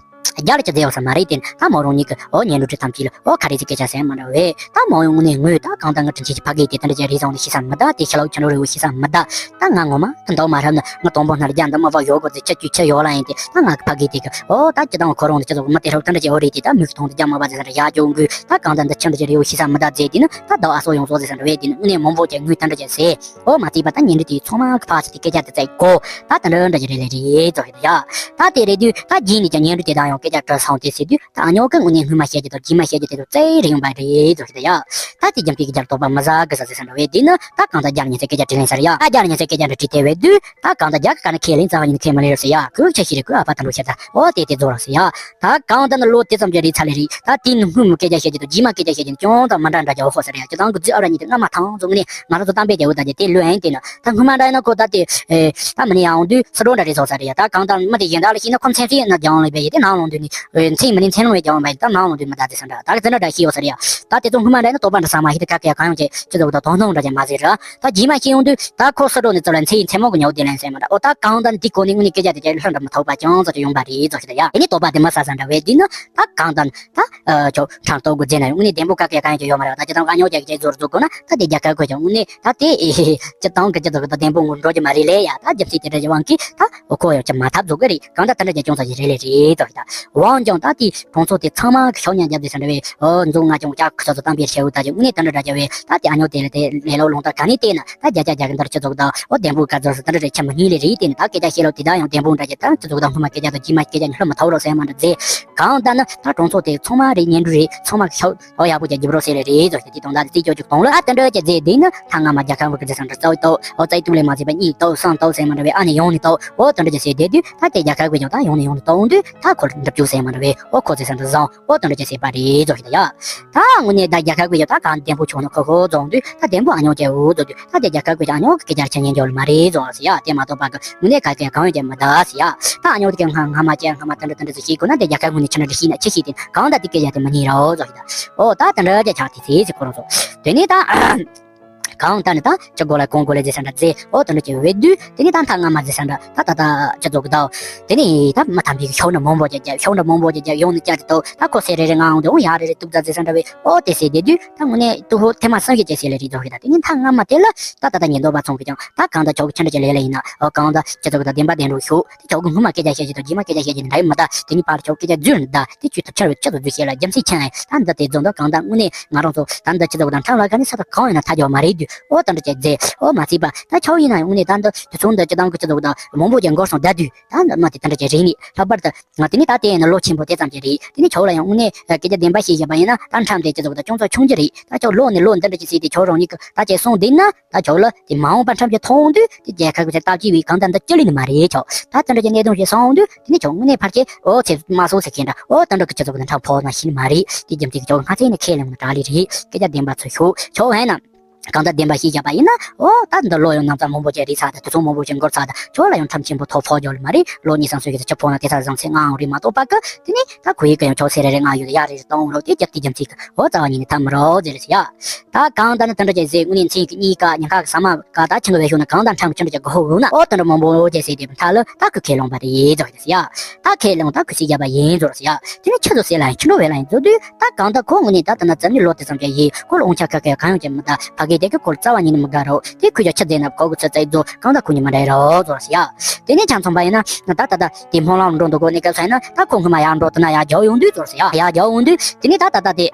རྒྱ་ལ་ཅི་ཟེར་ཡོད་ས་མ་རེད་དེ། ད་མོ་རང་ཉིད་ཀྱི་འོ་ཉན་འགྲོ་དུས་ཐམས་ཅད་ལ་འོ་ཁ་རེ་ཟིག་སྐད་ཆ་ཟེར་མ་འདྲ་བས། ད་མོ་ཡང་དངོས་གནས་ངོས་ད་གང་ལྟར་ང་དྲིན་ཆེན་གྱི་ཕ་གི་དེ་དེ་འདྲ་ཅིག་རེད་བཟང་ནས་ཤེས་ས་མི་གདའ། དེ་ཤི་ལོག་ཆ་འགྲོ་རེ་བོ་ཤེས་ས་མི་གདའ། ད་ང་ངོ་མ་ད་འདོགས་མ་ཧྲབ་ན་ང་དང་པོ་ནར་རྒྱ་འདི་མ་བ་ཡོད་གོ་ཟེར་ཆ་རྒྱུས་ཆ་ཡོད་ལ་ཡིན་ཏེ། ད་ང་གི་ཕ་གི་དེ་གི་འོ་ད་ཅི་དང་ཁོ་རང་དེ་ཅི་ཟོག་མི་དེ་ཧྲོབ་ད་འདྲ་ཅིག་འོ་རེད་དེ། ད་མིག་གི་མཐོང་དུ་རྒྱ་མ་བ་ཟེར་ས་འདྲ་ཡ་ཅོ་འགུ། ད་གང་ལྟར་འདི་ཆ་འདྲ་ཅིག་རེ་བོ་ཤེས་ས་མི་གདའ་ཟེར་དེ་ནི། ད་ཟླ་བ་སོ་ཡོང་སོ་ཟེར་ས་འདྲ་བས་དེ་ནི་དངོས་གནས་མང་པོ་ཅིག་ངོས་ད་འདྲ་ཅིག་ཟེར། འོ་མ་བརྩིས་པ་ད་ཉིན་རེ་དེའི་ཚང་མ་གི་ཕ་ཚི་དེ་སྐད་ཆ་དེ་བཙལ་གོ། ད་དེ་འདྲ་འདྲ་ཅིག་རེད་ལེ་རེད་ཟོ་ཞིག་ད་ཡ། ད་དེ་རེད་དུས་ད་རྗེས་ནས་ཀྱང་ཉིན་རེ་དེ་དང་ཡང་སྐད་ཆ་དྲི་སོང་དེ་ཟེར་དུས། ད་ཨ་ཉོ་གི་དངོས་གནས་སྔོན་མ་བཤད་རྒྱུ་དང་རྗེས་མ་བཤད་རྒྱུ་དེ་ཚོ་བཙལ་རེ་ཡོང་པ་རེད་ཟོ་ཞིག་ད་ཡ། ད་དེ་རྒྱ་མཁས་ཀྱི་རྒྱ་ལ་དོགས་པ་མི་ཟ་གི་ཟ་ཟེར་ས་འདྲ་བས་དེ་ནི། ད་གང་ལྟར་རྒྱ་ལ་ཉན་ཚེ་སྐད་ཆ་དྲིས་ལན་ཟེར་ཡ། ད་རྒྱ་ལ་ཉན་ཚེ་སྐད་ཆ་འདྲ་དྲིས་དེ་བས་དུས། ད་གང་ལྟར་རྒྱ་གི་ཀ་ནི་ཁས་ལེན་རྩ་བ་ཉིད་ནས་ཁས་མི་ལེན་རོ་ཟེར་ཡ། ཁོས་ཆ་ཤི་རེ་ཁོས་ཨ་ཕ་ད་འགྲོ་ཤ་ཚ་འོ་དེ་དེ་རྫོགས་རོ་ཟེར་ཡ། ད་གང་ལྟར་ནི་ལོ་དེ་ཙམ་གྱི་རེད་ཚ་ལེ་རེད། ད་དེ་ནི་སྔོན་མ་སྐད་ཆ་བཤད་རྒྱུ་དང་རྗེས་མ་སྐད་ཆ་བཤད་རྒྱུ་ནི་ཅུང་ཙམ་མ་འདྲ་འདྲ་རྒྱ་འོ་ཧོ་ས་རེད་ཡ། ཅི་ཙང་གི་རྫི་ཨ་ར་གཉིས་དེ་སྔ་མ་ཐང་ཚོ་ངས་ང་རང་ཚོ་གཏམ་དཔེ་རྒྱ་འོ་ད་རྒྱ་དེ་ལོས་ཨེན་དེ་ནི། ད་སྔོན་མ་འདྲ་ཡིན་ན་ཁོ་ད་དེ་ཨེ་ད་མི་ནི་ཡང་འོང་དུས་ས་འགྲོ་འདྲ་རེད་ཚོ་ས་རེད་ཡ། ད་གང་ལྟར་མི་དེ་གཞན་དག་ལ་ཤེས་ན་ཁོ་མཚན་ཚིག་ན་རྒྱ་འོང་ལེ་བས་ཡ། དེ་ནང་ལོང་དུས་ནི་མཚན་མི་ནི་མཚན་ལོང་བས་རྒྱ་འོང་བས། ད་ནང་ལོང་དུས་མི་ད་དེ་ས་འདྲ་ད་གི་ཙི་འདྲ་འདྲ་ཤེས་འོ་ས་རེད་ཡ། ད་དེ་ཚོ་སྔོན་མ་འདྲ་ཡིན་ན་དོགས་པ་འདྲ་ས་མ་ཤེས་དེ་ག་གེ་གང་ཡོང་ཅེས་ཅི་ཚོ་གི་ད་དོན་སྣང་འདྲ་ཅེས་མ་ཟེར་ར། ད་རྗེས་མ་ཤེས་ཡོང་དུས་ད་ཁོ་ས་འགྲོ་ནི་ཚོ་ལ་མཚན་མཚན་མོ་གི་ཉོ་དེ་ལན་ཟེར་མ་འདྲ། འོ་ད་གང་ལྟར་འདི་གོ་ནི་དངོས་གནས་སྐད་ཆ་དེ་ཅི་ལྷ་འདྲ་མི་ཐོགས་པ་ཅང་ཙམ་ཅིག་ཡོང་པ་རེད་ཚོ་ཞིག་ད་ཡ། དེ་ནི་དོགས་པ་དེ་མི་ཟ་ས་འདྲ་བས་དེ་ནི། ད་གང་ལྟར་ད་ཨ་ཁྱོད་ཁྲང་ཏོག་གི་རྗེས་ན་དངོས་གནས་བདེན་པོ་ག་གེ་གང་ཡང་ཅིག་ཡོད་མ་རེད། ད་ཅི་ཙམ་ཨ་ཉོ་རྒྱག་གི་ཅིག་ཟོར་ཟོ་དགོས་ན་ད་དེ་རྒྱ་གར་ཁོས་ཀྱང་དངོས་གནས་ད་དེ་ཨེ་ཅི་ཙམ་གི་ཅི་ཙམ་གི་ད་བདེན་པོ་ངོ་འགྲོ་གི་མ་རེད་ལེ་ཡ། ད་རྒྱུ་མཚན་དེ་འདྲ་ཅིག་དབང་གིས་ད་འོ་ཁོ་ཡང་ཅིག་མ་ཐབས་བཟོ་གི་རེད། གང་ལྟར་དེ་འདྲ་ཅིག་ཅུང་ཙམ་ཞིག་རེད་ལེ་རེད་ཙོ་ཞིག་ད། འོན་ཀྱང་ད་དེ་གྲོང་ཚོ་དེ་ཚང་མ་གི་ཤོག་ཉག་རྒྱབ་དུས་ས་འདྲ་བས། འོ་མཛོ་ང་ཅུང་ཅག་ཁུ་ཚོ་ཚོ་གཏམ་དཔེ་བཤད་འོ་ད་ཅིག་དངོས་གནས་དེ་འདྲ་འདྲ་ཅིག་བས། ད་དེ་ཨ་ཉོ་དེ་ལ་དེ་ལས་ལོ་ལོང་ད་ག་ནས་བལྟས་ན་ད་རྒྱ་ཅག་རྒྱ་གི་འདིར་ཅི་ཙོག་ད་འོ་བདེན་པོ་ག་ཚོད་སུ་དེ་འདྲ་རེད་ཆ་མི་ཉན་ལེ་རེད། དེ་ནི་ད་སྐད་ཆ་བཤད་ལོ་དེ་ད་ཡང་བདེན་པོ་འདྲ་ཅིག་ད་ཅི་ཙོག་ད་སྔོན་མ་སྐད་ཆ་དང་རྗེས་མ་སྐད་ཆ་ཉིད་ལྷོད་མི་ཐོག་རོགས་ཟེར་མ་འདྲ་མཛད། གང་ལྟར་ནི་ད་གྲོང་ཚོ་དེ་ཚང་མ་རེད་ཉན་འགྲོ་རེད། ཚང་མ་གི་ཤོག་འོ་ཡག་པོ་ཅིག་རྒྱབ་རོགས་ཟེར་ལེ་རེད་ཙོ་ཞིག་དེ་དེ་དང་ད་དེ་རྩིས་སྐྱོ་ཅིག་གཏོང་ལ། ཨ་དེ་འདྲ་ཅིག་རྫས་དེ་ནི་ད་སྔ་མ་རྒྱ་གར་བུ་གི་རྫས་སམ་འདྲ་རྩ་བའི་ཏོ་འོ་རྩ་བའི་ཏུག་ལས་མ་རྫས་པ་གཉིས་ཏོ་སང་ཏོ་ཟེར་མ་འདྲ་བས། ཨ་ནི་ཡོང་ནི་ཏོ་འོ་དེ་འདྲ་ཅིག་ཟེར་དེ་དུས་ད་དེ་རྒྱ་གར་བུ་ཀྱང་ད་ཡོང་ནི་ཡོང་ནི་ཏོ་འོང་དུས་ད་ཁོ་འགྲུབ་རྒྱུ་ཟེར་མ་འདྲ་བས། འོ་ཁོ་རྫས་སམ་འདྲ་བཟང་འོ་དེ་འདྲ་ཅིག་ཟེར་པ་རེད་ཙོ་ཞིག་ད་ཡ། ད་དངོས་གནས་ད་རྒྱ་གར་བུ་ཀྱང་ད་གང་བདེན་པོ་ཆོག་ནི་ཁོ་ཁོ་རྫོང་དུས་ད་བདེན་པོ་ཨ་ཉོ་ཅེ་འོ་ཙོ་དུས་ད་དེ་རྒྱ་གར་བུ་ཀྱང་ཨ་ཉོ་གི་སྐད་ཆ་ཆ་ཉན་རྒྱུ་ལ་མ་རེད་ཙོ་ཟེར་ཡ། དེ་མ་གཏོགས་པ་གི་དངོས་གནས་ག་གེ་གང་ཡོད་ཀྱང་མི་གདའ་ཟེར་ཡ། ད་ཨ་ཉོ་དེ་ག་སྔ་སྔ་མ་ཅན་སྔ་མ་དེ་འདྲ་དེ་འདྲ་ཟེར་ཤེས་དགོས་ན་དེ་རྒྱ་གར་དངོས་གནས་ཆ་འདྲ་འདྲ་ཤེས་ན་ཆི་ཤེས་དེ་གང་ལྟར་དེ་སྐད་ཆ་དེ་མི་ཉན་རོ་ཟོ་ཞིག་ད། ཨོ་ད་དེ་འདྲ་རྒྱ་ཆགས་དེ་ཚེ་ཟེར་ཁོ་རང་ཚོ། དེ་ནས་ད་གང་ལྟར་ནི་ད་ཅི་དགོས་ལ་གང་དགོས་ལ་ཟེར་ས་འདྲ་ཟེར། ཨོ་དེ་འདྲ་ཅིག་བས་དུས་དེ་ནས་ད་མཐའ་སྔ་མ་ཟེར་ས་འདྲ་ད་ད་ད་ཅི་ཚོགས་གི་ད། དེ་ནས་ད་མི་ཐམས་ཅད་ཀྱི་ཤོག་འདྲ་མང་པོ་ཅིག་རྒྱབ་ཤོག་འདྲ་མང་པོ་ཅིག་རྒྱབ་ཡོང་ནས་བཅར་དེ་ད་ད་ཁོ་ཟེར་རེ་རེ་ང་འོང་དེ་འོ་ཡག་རེ་རེ་ཐུག་ད་ཟེར་ས་འདྲ་བས། ཨོ་དེ་ཟེར་དེ་དུས་ད་དངོས་གནས་ཏུ་ཧོ་ཐེངས་མ་གསུམ་བཞི་ཅིག་ཟེར་ལེ་རེད་ཙོ་ཞིག་ད། དེ་ནས་མཐའ་སྔ་མ་དེ་ལ་ད་ད་ད་ཉེན་རྟོག་པ་ཚོང་གི་ཀྱང་ད་གང་ད་ཆོག་གི་ཆི་འདྲ་ཅིག་ལས་ལ་ཡིན་ན་ཨོ་གང་ད་ཅི་ཚོགས་གི་ད་བདེན་པ་བདེན་རོགས་ཤོག་དེ་ཆོག་གི་སྔོན་མ་སྐད་ཆ་བཤད་ཀྱི་དང་རྗེས་མ་སྐད་ཆ་བཤད་ཀྱི་འདྲ་ཡི་མི་ད། དེ་གཉིས་བར་ལ་ཆོག་སྐད་ཆ་རྫུན་རེད་ད། དེ་ཆོས་ཐུབ་ཆར་བའི་ཆུ་དང་རྫུན་བཤད་ལ་རྒྱུ་མཚན་ཆེན་ཨེ། ད་འདི་དེ་རྫུན་ད་གང་ད་དངོས་གནས་ང་རང་ཚོ་ད་འདི་ཅི་ཚོགས་ད་འཁྲབ་ལ་ག་ནས་ས་ད་གང་ཡིན་ན་ཐ་ཇོ་མ་རེད་དུས། ཨོ་ད་འདྲ་ཅིག་རྫས་ཨོ་མ་ཚིག་པ་ད་ཆོག་ཡིན་ན་དངོས་གནས་ད་འདི་དེ་ཚོ་འདི་ཅི་དང་གི་ཅི་ཚོགས་ད་མང་པོ་ཅིག་འགོར་སོང་ད་དུས་ད་འདི་མ་དེ་ད་འདྲ་ཅིག་རིང་ནས་ལྷག་པར་དུ་ང་དེ་ནས་ད་དེ་ཡིན་ན་ལོ་ཆེན་པོ་དེ་ཙམ་ཅིག་རེད། དེ་ནས་ཆོག་ལ་ཡང་དངོས་གནས་སྐད་ཆ་བདེན་པ་བཤད་བཞག་པ་ཡིན་ན་ད་འཁྲབ་དེ་ཅི་ཚོགས་ད་ཅུང་ཙམ་ཆུང་རྒྱུ་རེད། ད་ཆོག་ལོ་ནས་ལོ་འདི་འདྲ་ཅིག་ཟེར་དེ་ཆོག་རང་ཉིད་ཀྱི་ད་ཅིག་སོང་དེ་ན། ད་ཁྱོད་ལ་དེ་མ་འོངས་པ་འཁྲབ་རྒྱུ་མཐོང་དུས་དེ་རྒྱལ་ཁབ་ཀྱི་ཚེ་སྟབས་ཀྱིས་བའི་གང་ལྟར་འདི་ཅི་ལས་ནི་མ་རེད་ཁྱོད། ད་དེ་འདྲ་གྱི་གནད་དོན་ཞིག་སོང་དུས་དེ་ནི་ཁྱོད་དངོས་གནས་ཕལ་ཆེར་ཨོ་ཚེ་མ་སོ་ཟེར་མཁན་འདྲ་ཨོ་དེ་འདྲ་གི་ཅི་ཚོགས་ཀྱི་འཁྲབ་ཕོག་ན་ཤི་ནི་མ་རེད། དེ་རྒྱུ་མཚན་གྱི་ཁྱོད་སྔ་ཚེ་ནས་ཁས་ལེན་ནི་དྲག་ལས་རེད། སྐད་ཆ་བདེན་པ་ཚོ་ཤོད་ཁྱོད་ཧན་ན། གང་ལྟར་བདེན་པ་ཞིག་བཞག་པ་ཡིན་ན་ཨོ་ད་འདི་ལོ་ཡང་ན་ཚ་མང་པོ་ཅིག་རེད་ཚ་ད་དུས་ཚོད་མང་པོ་ཅིག་འགོར་ཚ་ད་ཁྱོད་ལ་ཡང་འཁྲབ་ཆེན་པོ་ཐོག་ཕོག་རྒྱུ་ལ་མ་རེད། ལོ་གཉིས་སམ་སོ་ཞིག་ཏུ་ཆུ་ཕོག་ན་དེ་ཚ་བཟང་ཚེ་ང་འང་རེད་མ་གཏོགས་པ་གི་དེ་ནི་ད་ཁོ་ཡིག་གི་ཡང་ཁྱོད་ཚེ་རེ་རེ་ང་ཡོད་ཡ་རེ་རེ་གཏོང་རོགས་དེ་རྒྱབ་དེ་རྒྱུ་མཚན་གི་ཨོ་རྩ་བ་ཉིད་ནས་ཐབས་མི་རོགས་ཟེར་རེད་ཟེར་ཡ། ད་གང་ལྟར་ན་དེ་འདྲ་ཅིག་ཟེར་དངོས་གནས་མཚན་གི་གཉིས་ཀ་ཉིན་ཁ་གི་ས་མ་ཀ་ད་ཆུང་གི་བས་ཤོག་ན་གང་ལྟར་འཁྲབ་ཆུང་འདྲ་ཅིག་གོ་ཧོ་འུ་ན་ཨོ་དེ་འདྲ་མང་པོ་ཅིག་ཟེར་དེ་མཐའ་ལ་ད་ཁོས་ཁས་ལོངས་པ་རེད་ཟེར་ཟེར་ཡ། ད་ཁས་ལོངས་ད་ཁོས་ཟེར་བརྒྱབ་པ་ཡིན་ཟེར་ཟེར་ཡ། དེ་ནི་ཆི་ཟོ་ཟེར་ལ་ཡིན་ཆི་འགྲོ་བས་ལ་ཡིན་ཟེར་དུས་ད་གང་ལྟར་ཁོ་དངོས་གནས་ད་ལྟ་ན་ཙམ་ནི་ལོ་དེ་ཙམ་ཅིག་ཡིན་ཁོ་ལ་འོང་ཆ་ཁ་ཁ་གང་ཡོང་ཅིག་མི་ད་ཕ་གི་དེ་གི་ཁོ་ལ་རྩ་བ་ཉིད་ནས་མི་དགའ་རོགས་དེ་ཁོས་ཀྱང་ཆི་ཟེར་ན་ཁོ་གི་ཚོད་ཙིག་ཟོ་གང་ལྟར་ཁོ་གཉིས་མ་འདྲ་ཡི་རོགས་ཟེར་ཟེར་ཡ། དེ་ནས་ཆ་མཚོན་པ་ཡིན་ན་ད་ད་ད་དེ་སྨོན་ལམ་འགྲོ་འདུག་གོ་གནས་སྐབས་སུ་ཡིན་ན་ད་ཁོ་སྔོན་མ་ཡར་འགྲོ་དེ་ན་ཡར་རྒྱབ་ཡོང་དུས་ཟེར་ཟེར་ཡ། ཡར་རྒྱབ་ཡོང་དུས་དེ་ནས་ད་ད་ད་དེ་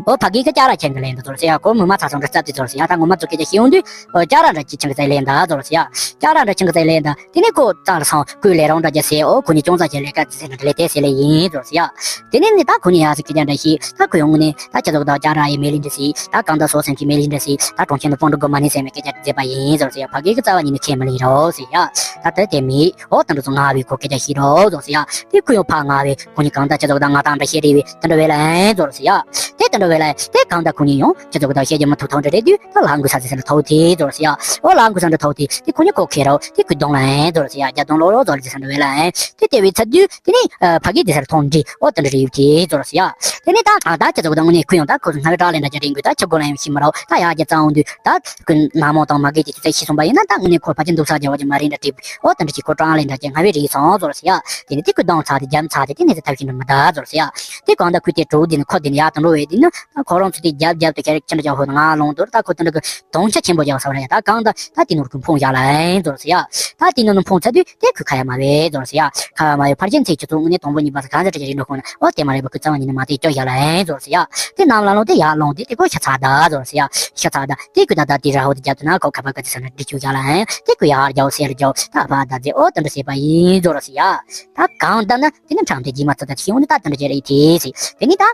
ཨོ་ཕ་གི་གི་ཅ་ར་ཆེན་གི་ལེན་ད་ཟེར་ཟེར་ཡ། ཁོ་མི་མ་ཚ་སོང་འདྲ་རྩབ་དེ་ཟེར་ཟེར་ཡ། ད་ངོ་མ་ཚོ་སྐད་ཆ་ཤེས་ཡོང་དུས་ཨོ་ཅ་ར་འདྲ་ཅི་ཆེན་གི་ཚ་ལེན་ད་ཟེར་ཟེར་ཡ། ཅ་ར་འདྲ་ཆེན་གི་ཚ་ལེན་ད། དེ་ནས་ཁོ་རྩ་ལ་སོང་ཁོས་ལས་རོགས་འདྲ་རྒྱག་ཟེར། ཨོ་ཁོ་གཉིས་ཅུང་ཙམ་ཞིག་ལས་ཀ་ཟེར་ན་ལས་དེ་ཟེར་ལས་ཡིན་ཟེར་ཟེར་ཡ། དེ་ནས་ནི་ད་ཁོ་གཉིས་ཡག་སེ་སྐད་ཆ་འདྲ་ཞིག་ད་ཁོ་ཡང་དངོས་གནས་ད་ཁྱེད་ཚོ་གི་ད་ཅ་ར་ཡི་མེ་ལི་འདྲ་ཞིག་ད་གང་ད་སོ་སེམས་ཀྱི་མེ་ལི་འདྲ་ཞིག་ད་གྲོང་ཁྱེར་ནས་སྤོན་འགྲོ་དགོས་མ་ནི་ཟེར་མི་སྐད་ཆ་མཛད་པ་ཡིན་ཟེར་ཟེར་ཡ། ཕ་གི་གི་རྩ་བ་ཉིད་ནས་ཁས་མི་ལེན་རོགས་ཟེར་ཡ། ད་དེ་དེ་མི་ཨོ་ད་འདྲ་ཚོ་ང་བའི་ཁོ་སྐད་ཆ་ཞིག་རོགས་ཟེར་ཟེར་ཡ། དེ་ཁོ་ཡང་ཕ་ང་བའི་ཁོ་གཉིས་གང་ད་ཁྱེད་ཚོ་གི་ད་ང་དང་འདྲ་བཤད་རེ་བའི་དེ་འདྲ་བས་ལ་ཨེ་ཟེར་ཟེར་ཡ། དེ་དེ་འདྲ་བས་ལ་དེ་གང་ད་ཁོ་གཉིས་ཡང་ཁྱེད་ཚོ་གི་ད་བཤད་རྒྱུ་མི་ཐུབ་ཐང་འདྲ་རེད་དུས་ད་ལྷ་མགོ་ས་ཟེར་ཟེར་ལ་ཐོག་དེ་ཟེར་ཟེར་ཡ། ཨོ་ལྷ་མགོ་ས་འདྲ་ཐོག་དེ་དེ་ཁོ་གཉིས་ཁོ་ཁེ་རོགས་དེ་ཁོ་གདོང་ལ་ཨེ་ཟེར་ཟེར་ཡ། རྒྱ་གདོང་ལོག་ལོག་ཟེར་ཟེར་འདྲ་བས་ལ་ཨེ། དེ་དེ་བས་ཚ་དུས་དེ་ནས་ཕ་གི་དེ་སར་མཐོང་འདྲི་ཨོ་དེ་འདྲ་རེད་ཡོད་དེ་ཟེར་ཟེར་ཡ། དེ་ནས་ད་ད་ཁྱེད་ཚོ་གི་ད་དངོས་གནས་ཁོ་ཡང་ད་ཁོ་སྔ་བའི་བྲག་ལས་འདྲ་ཅིག་རིང་དགོས་ད་ཁྱེད་སྒོ་ལ་ཡང་ཤི་མི་རོགས་ད་ཡ་རྒྱ་ཚ་འོང་། ད་ཁོ་ནག་མོ་དང་མ་གི་དེ་ཚོ་ཤི་སོང་པ་ཡིན་ན། ད་དངོས་གནས་ཁོ་ཕལ་ཆེར་འདུག་ས་རྒྱག་པ་ཅིག་མ་རེད་འདྲ་དྲིས། ཨོ་དེ་འདྲ་ཅིག་ཁོ་སྐྲག་ལེ་འདྲ་ཅིག་སྔ་བས་རེད་སོང་ཟེར་ཟེར་ཡ། དེ་ནས་དེ་ཁོས་སྡང་ཚ་དེ་རྒྱབ་ཚ་དེ་དེ་ནས་ཚེ་ཐབས་ཤེས་འདྲ་མི་གདའ་ཟེར་ཟེར་ཡ། དེ་གང་ལྟར་ཁོས་དེ་གྲོགས་དེ་ནས་ཁོ་དེ་ནས་ཡར་དང་འགྲོ་བས། དེ་ནས་ད་ཁོ་རང་ཚོ་དེ་རྒྱབ་རྒྱབ་ཏུ་ཁྱེད་རང་ཅི་འདྲ་རྒྱག་ཧོ་ང་ལོང་དུ། ད་ཁོ་དེ་འདྲ་གི་དོན་ཆ་ཆེན་པོ་རྒྱག་ས་ར་ཡ། ད་གང་ལྟར་ད་དེ་ནོར་ཁོས་འཕོང་བཞག་ལ་ཡིན་ཟེར་ཟེར་ཡ། ད་དེ་ནོར་འཕོང་ཚར་དུས་དེ་ཁོས་ཁ་ཡ་མ་བས་ཟེར་ཟེར་ཡ། ཁ་ཡ་མ་བས་ཕར་ཕྱིན་ཚེ་ཁྱོད་ཚོ་དངོས་གནས་དང་པོ་གཉིས་པ་ས་གང་ཟེར་ཁྲ་ཁྲ་རེད་འགྲོ་ཁོང་ན། ཨོ་དེ་མ་རེད་པ། ཁོས་རྩ་བ་ཉིད་ནས་མ་དེ་སྐྱོ་བཞག་ལ་ཡིན་ཟེར་ཟེར་ཡ། དེ་ནམ་ལ་ལོང་དེ་ཡར་ལོང་དེ་དེ་ཁོ་ཤ་ཚ་ད་ཟེར་ཟེར་ཡ། ཤ་ཚ་ད་དེ་ཁོས་ད་ད་དེ་ར་ཧོ་དེ་རྒྱབ་ཏུ་ན་ཁོ་ཁ་པ་ག་དེ་ས་ན་འདྲི་ཆུ་བཞག་ལ་ཡིན། དེ་ཁོས་ཡར་རྒྱག་སེར་རྒྱག་ད་ཕ་ད་ཟེར། ཨོ་དེ་འདྲ་ཟེར་པ་ཡིན་ཟེར་ཟེར་ཡ། ད་གང་ལྟར་ན་དེ་ནི་འཕྲང་དེ་རྗེས་མ་ཚོ་ད་ཤེས་འོང་ནི་ད་དེ་འདྲ་ཅིག་རེད་དེ་ཟེར། དེ་ནི་ད་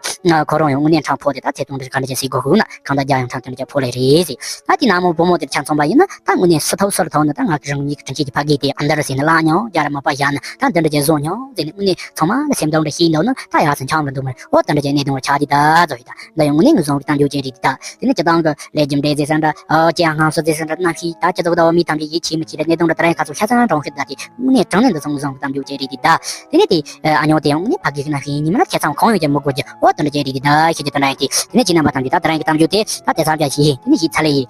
ཁོ་རང་ཡང་དངོས་གནས་འཕྲང་ཕོ་དེ་ད་ཚེ་ཐུང་དེ་ག་འདྲ་ཅིག་ཟེར་དགོས་ཧུ་ན། གང་ལྟར་རྒྱ་ཡང་འཕྲང་དེ་འདྲ་ཅིག་ཕོ་ལེ་རེད་ཟེར། ད་དེ་ནག་མོ་བུ་མོ་དེར་ཆ་མཚོན་པ་ཡིན་ན། ད་དངོས་གནས་སུ་ཐོབ་སུ་ལ་ཐོབ་ན། ད་ང་གི་རང་ཉིད་ཀྱི་དྲིན་ཆེན་གྱི་ཕ་གི་དེ་ཨ་འདར་ཟེར་ནས་བརླག་མྱོང་། རྒྱ་ར་མ་པ་བཞག་ན་ད་འདི་འདྲ་ཅིག་བཟོ་མྱོང་ཟེར་ནས། དངོས་གནས་ཚང་མ་ལ་སེམས་གཏམ་འདྲ་ཞིག་འདུག་ན། ད་ཡག་སེ་འཆམ་ལ་འདུག་མ་རེད། ཨོ་དེ་འདྲ་ཅིག་གནད་དོན་ཆགས་དེ་ད་ཟོ་ཡི་ད། འདི་ཡང་དངོས་གནས་ངས་བཟང་གི་གཏམ་རྒྱུད་ཅིག་རེད་དེ་ད། དེ་ནི་སྤྱི་བཏང་གི་ལས་རྒྱུ་འབྲས་ཟེར་ས་འདྲ། ཨོ་ཅི་ཡང་སྣང་ས་ཟེར་ས་འདྲ། རྣམ་ཤེས་ད་སྤྱི་ཚོགས་ལྟ་བ་མི་ཐམས་ཅད་ཡིད་ཆེས་མི་བྱེད་ལ། གནད་དོན་འདྲ་ད་ར་ཡང་ཁ་ཚུགས་ཤ་ཚ་གྲོང་ཤུལ་ད་དེ་དངོས་གནས་དྲང་གནས་འདི་ཚང་བཟང་གི་གཏམ་རྒྱུད་ཅིག་རེད་དེ་ད། དེ་ནི་དེ་ཨ་ཉོ་དེ་ཡང་དངོས་གནས་ཕ་གི་གི་རྣམ་ཤེས་ཡིན་ཉི་མ་ལ་ཁྱད་མཚར་གང་ཡོད་ཀྱི་མི་དགོས་ཀྱི། ཨོ་དེ་འདྲ་ཅིག་རེད་དེ་ད། ཤེས་ཀྱི་དེ་འདྲ་ཡིན་དེ། དེ་ནི་ཁྱེད་རྣམ་པ་ཐམས་ཅད་ད་དེ་རིང་གི་གཏམ་རྒྱུད་དེ་ད་དེ་ཙམ་ཅིག་བྱས། དེ་ནི་ཞིག་ཚར་ལེ་ཡིན།